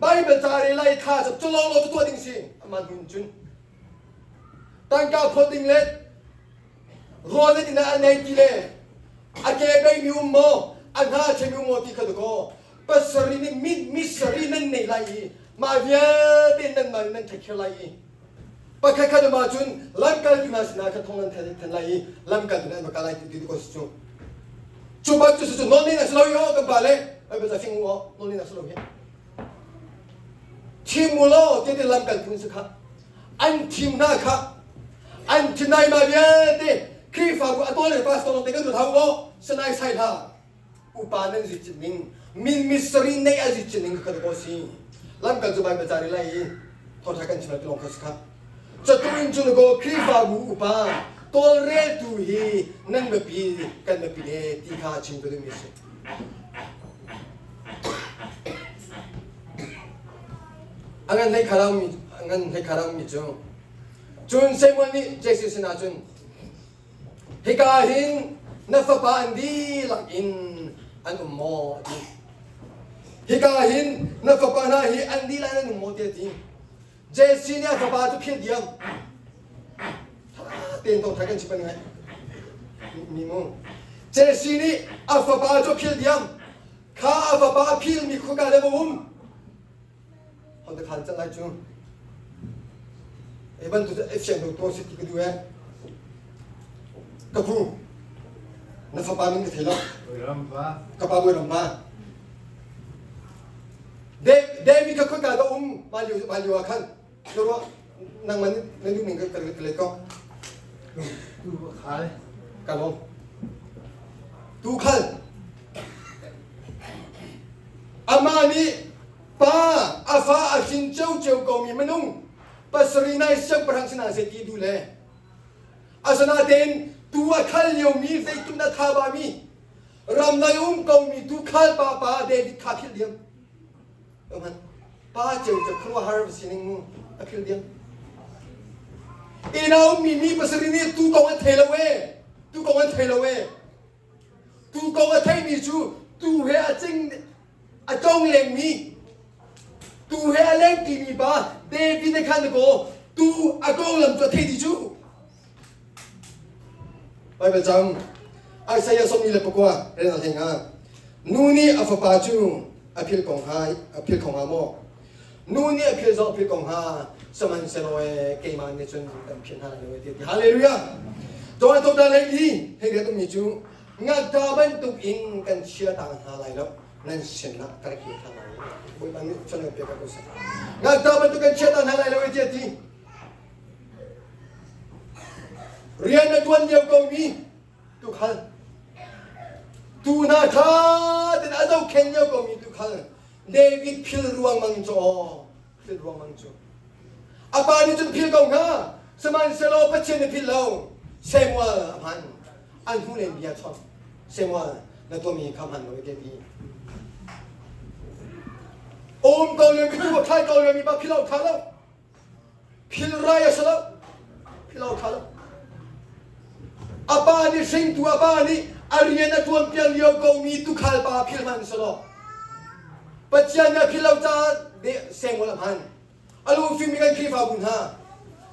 Bible ca rel lai thla cu cu lawng lawng cu tuah ding si. Amah hnu in cun Tangka phawt ding le rawl le inn ah an ei ti le a ke beimi um maw a hna a chemi um maw ti kha dakaw pasarih nih mi mi sarih nan nei lai i mah vialte nan mah nan take care lai i pakhat khat um ahcun lamkaltu hna sinah kha thong nan then lai i lamkaltu nan va kal lai ti ti ko si cu cu bak cu cu nawl a si lo i aw kan pa le ai ba fing u aw nawl a si lo hi Thim u law ti lamkaltu an si kha. An thim hna kha. An thim nai ma vialte Khrihfabu a tawl le pastor lawng te kan ruat hau aw sanai sai hlah. Upa nan zit cit ning min misari nei a zit cit ning kha ko si. Lamkal cu Bible ca lai i thawtha kan chim lai lawng kha si kha. Catu in cun ko Khrihfabu upa tawlreltu hi nan biapi kan biapi le ti kha chim ka duhmi si. A ngan hlei kharami a ngan hlei kharami cu cun Samuel nih Jesse sinah cun hika hin na fapa an dihlak in an um maw a ti. Hika hin na fapa hna hi an dihlak in an um maw tiah a ti. Jesse nih a fapa cu philh diam. Tha tein tawngthai kan chim ngai. Mi mu. Jesse nih a fapa cu philh diam. Kha a fapa a philmi khuka le va um. Hon te khan can lai cu. Ei bantuk e fiang do to si ti ka du e. Ka pu. Na fapa min ka thei lo. Ka pa bawi ram pa. David kha khoika dah um mah lio mah lio ah khan na ruah nangmah nih na duh ning ka ka let ko. Tu khal. Ka lawm. Tu khal. Amah nih pa a fa a hrin ciocio komi minung pasarih nai siangpahrang sinah zei ti duh le asinain tu a khal liomi zeitluk na tha bami ramlai um komi. tuukhal pa pa David kha philh diam. Pa ceu cu khuaruahhar sining mu a philh diam. Inn ah ummi mi pasarih nih tu kong an thei lo ee. Tu kong an thei lo ee. Tu kong a theimi cu tu he a cing a cong lengmi tu he a lengtimi pa David ne khan ko tu a konglam cu a thei ti cu. Baibal cang Isaiah sawmli le pakua rel a hleng ah nu nih a fapa cu a philh ko hnga a philh kho hnga maw? Nu nih a philh zong a philh ko hnga sihmanhsehlaw ee keimah nih cun kan philh hna lai lo ti Hallelujah! Tuan to ta lei i hei riat ummi cu ngakta bantuk in kan chia ta hna lai lo nan sin ah ka rak kir hna lai Bawipa nih cun pe ka ko seh ngakta bantuk kan chia ta hna lai lo ti a ti Rian na ṭuan lio komi tuukhal, tuu hna ṭha tein a zohkhenh lio komi tuukhal David phil ruangmang cu aw, phil ruangmang cu. A pa nih cun phil ko hnga, sihmanhsehlaw Pathian nih phil lo. Samuel a hman. An hnu len bia chawnh. Samuel, na tuahmi kha hman lo i ti. Um ko liomi tu a thlai ko liomi pa phil lo tha lo. Philrai a si lo. Philo kha lo. A pa nih hringtu a pa nih a rian a ṭuan piak lio komi tukhal pa phil hman si lo. Pathian nih a phil lo caah Samuel a hman. A lungfimmi kan Khrihfabu hna,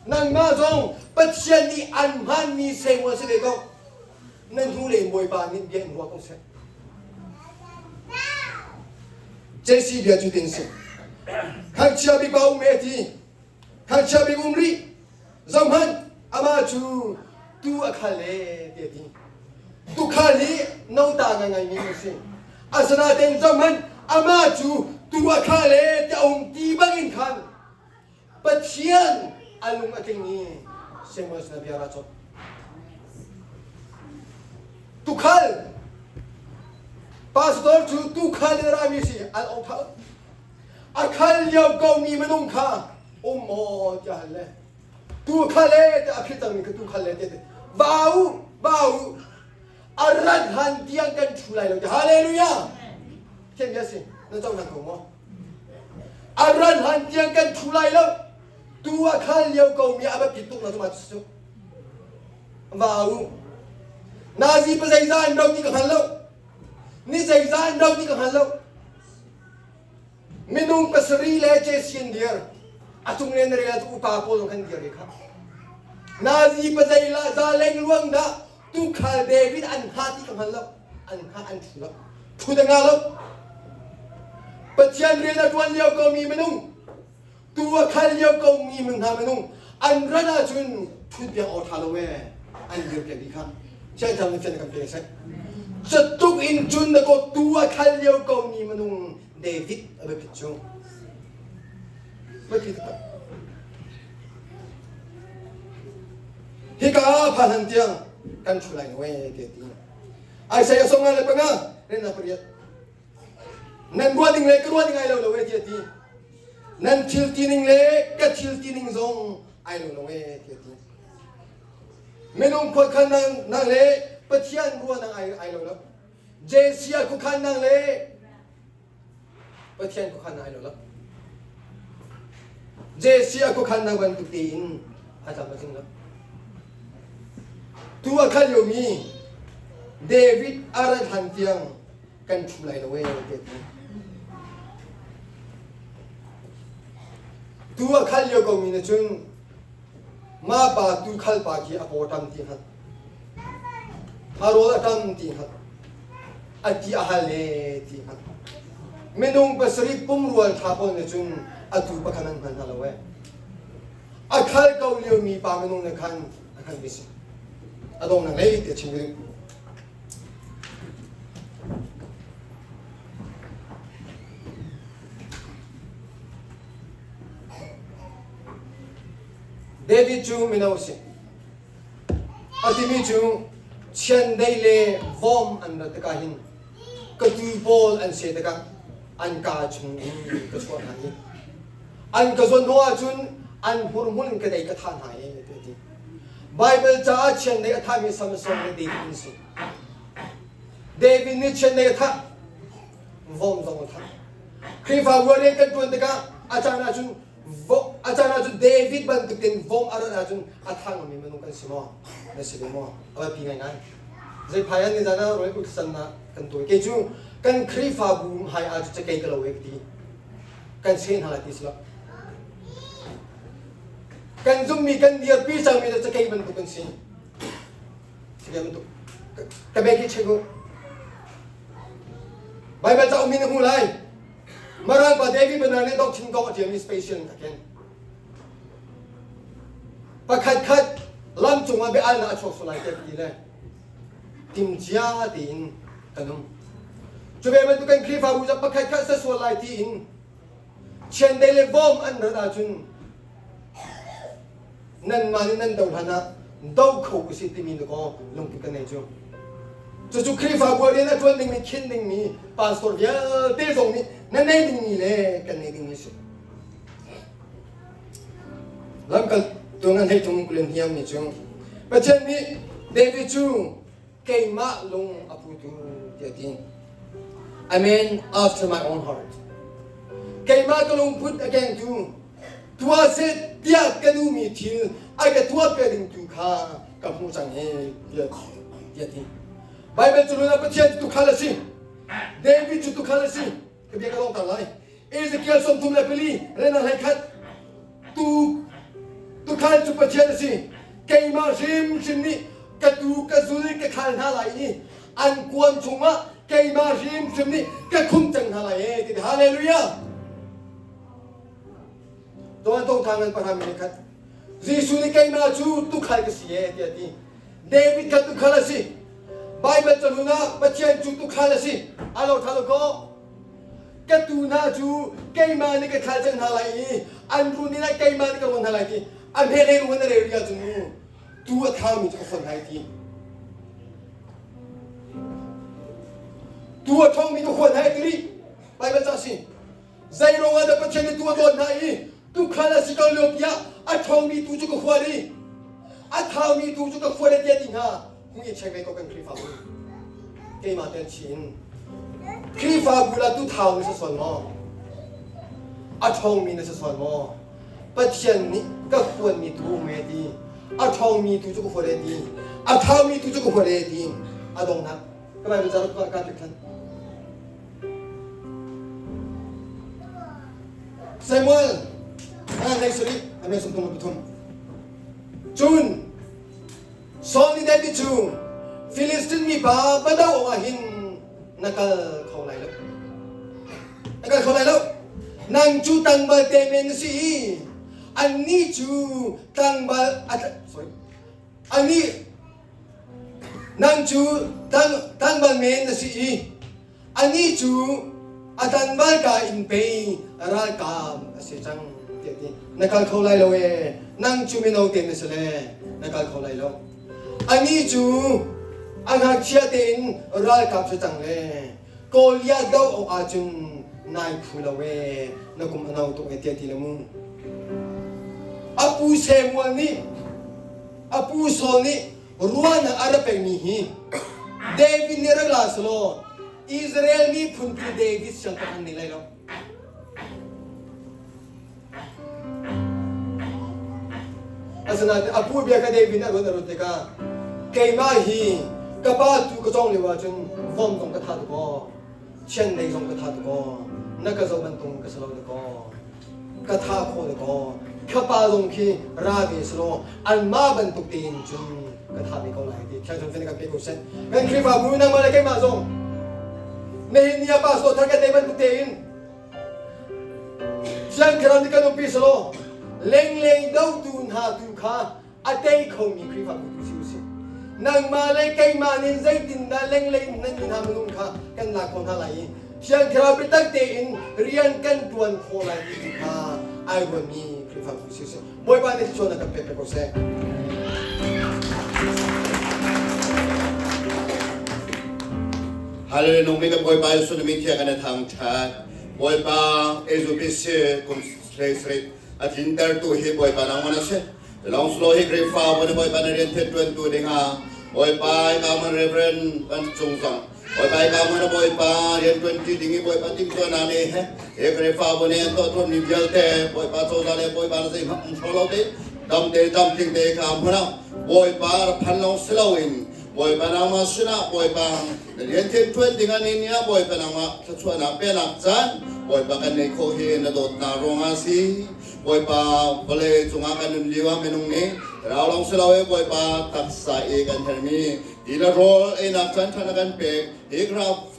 nangmah zong Pathian nih an hmanmi Samuel si ve ko. Na hnulei Bawipa nih bia in ruah ko seh. Jesse bia cu tin si. Khangchia bik pa um e ti. Khangchia bik um rih. Zohmanh amah cu tu a khal e ti a ti. Tukhal hi nota ngai mi a si. Asinain zohmanh amah cu tu a khal e ti a um ti bangin khan Pathian a lung a tling i Samuel sinah bia ra cawt. Tukhal pastor cu tukhal in a rami si an ong thal. A khal lio komi minung kha um maw tiah hal le tukhal e tiah a philh cangmi kha tukhal le tiah vau vau a rat han tiang kan ṭhu lai lo ti hallelujah thiam bia si na cohlan ko maw A ran han tiang kan thu lai lo. Tu a khal lio ko mi a biapit tuk na cuma cu. Va u. Nazi pa zeizah an ro ti ka hngal lo. Ni zeizah an ro ti ka hngal lo. Minung pasarih le Jesian dir. A cung le na rel tu upa pawl zong kan dir ve kha. Nazi pa zei la za leng luang dah tukhal David an ha ti ka hngal lo. An ha an thu lo. Thu da nga lo. Pathian rian a ṭuan lio komi minung, tu a khal lio komi hna minung an ran ahcun thut piak awk ṭha lo ee an dir piak dih kha. Sian cang na kan pe seh. Catuk in cun na ko tu a khal lio komi minung David a biapit cu. Biapi taktak. Hika phan han tiang kan ṭhu lai no ee te ti. Isaiah 55 rennak pariat. Nan ruah ning le ka ruah ning ai lo lo e tiah ti. Nan thil ti ning le ka thil ti ning zong ai lo lo e tiah ti. Minung khuakhan nang, nang le Pathian ruah nang ai, ai lo lo. Jesiah khuakhan nang le Pathian khuakhan nang ai lo lo. Jesiah khuakhan nang bantuk tein a tlam a tling lo. Tu a khal liomi David a rat han tiang kan ṭhu lai lo ee ti ti. Tu a khal lio komi na cun mah pa tu khal pa khi a paw ṭam ti hngat. A rawl a ṭam ti hngat. A ti a hal e ti hngat. Minung pasarih pumrual ṭha pawl nih cun a tu pakhat an hngal hna lo ee. A khal ko liomi pa minung nih khan a khan mi si. A dong nang lei ti a chim ding. David cu mino a si. A timi cu chiandeih le vom an rat tikah hin ka tuu pawl an seh tikah an kaa chung in ka chuah hna i an ka zawn hnawh ahcun an hmurhmul in ka dei ka thah hna i a ti. Baibal caah chiandeih a thahmi Samson le David an si. David nih chiandeih a thah. Vom zong a thang. Khrihfabu ah rian kan ṭuan tikah a caan ahcun a caan ahcun David bantukin vom a rat ahcun a thangmi minung kan si maw? Na si ve maw? A biapi ngaingai. Zeiphai ah nizan ah rawi utsan ah kan tuai. Kei cu kan Khrihfabu hmai ah cu cakei ka lo e ka ti. Kan seh hna lai ti si lo. Kan zummi kan dirpi cangmi cu cakei bantuk kan si. Cakei bantuk. Ka bek hi check u. Baibal cauk min na hmu lai. Marang pa David Banar nih dok chin kong a ṭialmi special ka ken. Pakhat khat lam cungah bia-alnak a chuak sual lai tiah ka ti le timcia tein kan um. Cu ve bantuk kan Khrihfabu cu pakhat khat sa sual lai tiin chiandeih le bawm an rat ahcun nanmah nih nan do hlan ah do kho usih timi na kaw lungput kan nei cu. Cucu Khrihfabu rian a ṭuan dingmi khin dingmi pastor vialte zong nih na nei dingmi le kan nei dingmi si. Lamkaltu ngan hlei thum kulin hiammi cu Pathian nih David cu keimah lung a putu tiah a ti. A man after my own heart. Keimah ka lungput a kengtu tuah seh tiah ka duhmi thil a ka tuahpiak ding tu kha ka hmuh cang he tiah a ti. Baibal cu ah Pathian cu tuukhal a si. David cu tuukhal a si. Ka bia ka lawngter lai. Ezekiel 34 rena hlei khat tu tukhal cu Pathian a si. Keimah hrimhrim nih ka tu ka zul ka khal hna lai i an kuan chungah keimah hrimhrim nih ka khum cang hna lai e ti hallelujah. Tuan tong thang ngan pahram mi khat Jesuh nih keimah cu tukhal ka si e tiah ti. David kha tukhal a si. Baibal cahlun ah Pathian cu tukhal a si. A lo tha lo ko. Ka tuu hna cu keimah nih ka khal cang hna lai i an run in ah keimah nih ka run hna lai ti a hme hlei rung na rel rih ahcun mu tuu a thaumi cu ka fon lai ti tuu a ṭhawngmi ka huan hai ti rih Baibal ca si zei ruang ah dah Pathian nih tuu a dawt hna i tuukhal a si ko lio piah a ṭhawngmi tuu cu ka hual i a thaumi tuu cu ka hual tiah ti hna hung i check ve ko kan Khrihfabu keimah tel chin Khrihfabu la tu thau na si sual maw a ṭhawngmi na si sual maw Pathian nih ka huanmi tu um e ti a ṭhawngmi tu cu ka huat e ti a thaumi tu cu ka huat e ti a donghnak ka Bible ca rak ka tlik than Samuel a nei sari a nei sum pathum cun Saul nih David cu Filistin mipa va do awkah hin na kal kho lai lo. Na kal kho lai lo. Nang cu tlangval te men na si i annih cu tlangval a sorry anih nang cu tlangval men na si i Anih cu a tlangval ka in pei ralkap a si cang tiah ti. Na kal kho lai lo ee. Nang cu mino te na si le na kal kho lai lo. Anih cu a ngakchia tein ralkap si cang le Goliath doh awk ahcun nai phu lo ee na kum a no tuk ee tiah ti le mu. A pu Samuel nih a pu Saul nih ruahnak a rak pekmi hi David nih rak la selaw Israel miphun pi David siangpahrang nih lai lo. Asinain a pu bia kha David nih a ruat a ruat tikah keimah hi ka pa tu ka cawng lio ahcun vom zong ka tha tuk aw chiandeih zong ka tha tuk aw na ka zoh bantuk ka si lo tuk aw ka tha khawh le kaw khapa zong khi ra ve selaw anmah bantuk tein cun ka tha ve ko lai ti thiang thlarau kan pe ko seh kan Khrihfabu nangmah le keimah zong nihin ni ah pastor thar kan nei bantuk tein thiang thlarau nih kan umpi selaw lenglei dotu hna tu kha a tei khomi Khrihfabu tu si usih. Nangmah le keimah nih zeitindah lenglei in nan mi hna minung kha kan lak khawh hna lai i Thiang Thlarau biatak tein rian kan ṭuan khawh lai ti tu kha ai ruatmi Khrihfabu si usih. Bawipa nih thluachuahnak kan pek ko seh. Hallelujah nung mi kan Bawipa Jesuh na min thiang kan thangṭhat. Bawipa Ezu kum hlei a tlintertu hi Bawipa nangmah na si. Longslow hi Khrihfabu na Bawipa na rian ṭuantu dingah Bawipa Kaman Reverend kan cung zong. Bawipa ka mana Bawipa rian ṭuanṭi ding i Bawipa timhtuahnak nih he Khrihfabu nih an tuah tawnmi vialte Bawipa cozah le Bawipa na zeihmanh um hraw lo te dam te tlamtling te kha hmun ah Bawipa rak phan lawng si loin Bawipa nangmah sinah Bawipa na rian thian ṭuan ding ah ni ni ah Bawipa nangmah thluachuahnak penak caan Bawipa kan neih khawh hi na dawtnak ruangah si. Bawipa vawlei cungah kan nun lio ah minung nih rau lawng si lo i Bawipa taksa i kan hermi ti le rawl einak caan ṭha na kan pek. Hi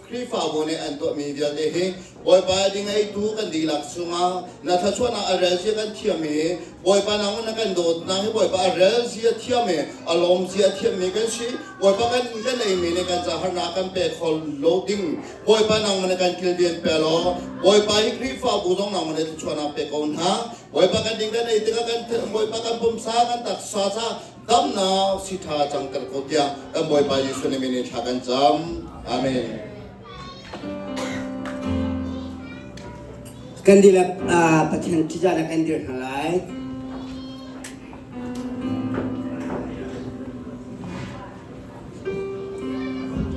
Khrihfabu nih an tuahmi vialte hi Bawipa ding eitu kan dihlak chungah na thluachuahnak a rel zia kan thiam i Bawipa nang na kan dawtnak hi Bawipa a rel zia thiam i a lawm zia thiammi kan si. Bawipa kan kan eimi nih kan ca harnak kan pe kho lo ding Bawipa nangmah na kan kilven pe law Bawipa hi Khrihfabu zong nangmah na thluachuahnak pe ko hna. Bawipa kan ding kan ei tikah kan Bawipa kan pumsa kan taksa ca damnak si ṭha cangter ko tiah kan Bawipa Jesuh nih min in thla kan cam. Amen. Kan dihlak Pathian ṭihzah le kan dir hna lai.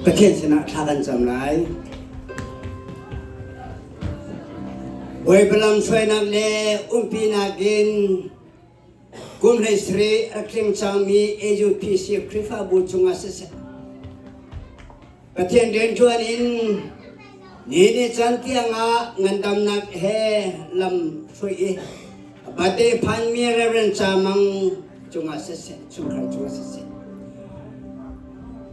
Pathian sinah thla kan cam lai. Bawipa lamhruainak le umpinak in kum 13 a tling cangmi AUPC Khrihfabu cungah siseh, Pathian rianṭuan in ni ni caan tiangah ngandamnak he lam hruai i bate phanmi Reverend Ca Mang cungah siseh, chungkhar cungah siseh,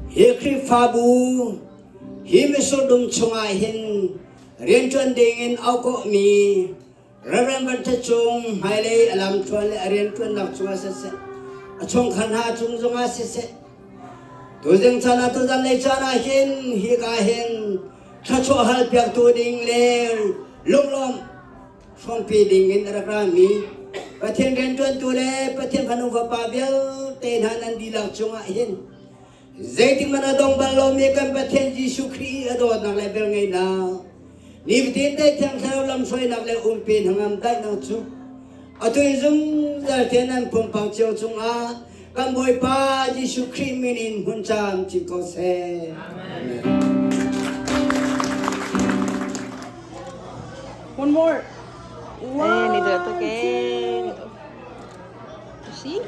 hi Khrihfabu hi mitsur dum chungah hin rianṭuan dingin auh khawhmi Reverend Van Tha Cung hmailei a lamthluan le a rianṭuannak cungah siseh, a chungkhar hna cung zongah siseh, tuzing caan ah tuzan lei caan ah hin hika hin thluachuah hal piaktu ding le lunglawm hrawmpi ding in a rak rami Pathian rianṭuantu le Pathian fanu fapa vialte hna nan dihlak cungah hin Zeitik hmanh a dong bal lomi kan Pathian Jesuh Khrih i a dawtnak le velngeihnak, nifatin te Thiang Thlarau lamhruainak le umpi hnangam daihnak cu atu in zungzal tiang nan pumpak cio cungah kan Bawipa Jesuh Khrih min in hmun camcin ko seh. Amen. One more. One, two. See?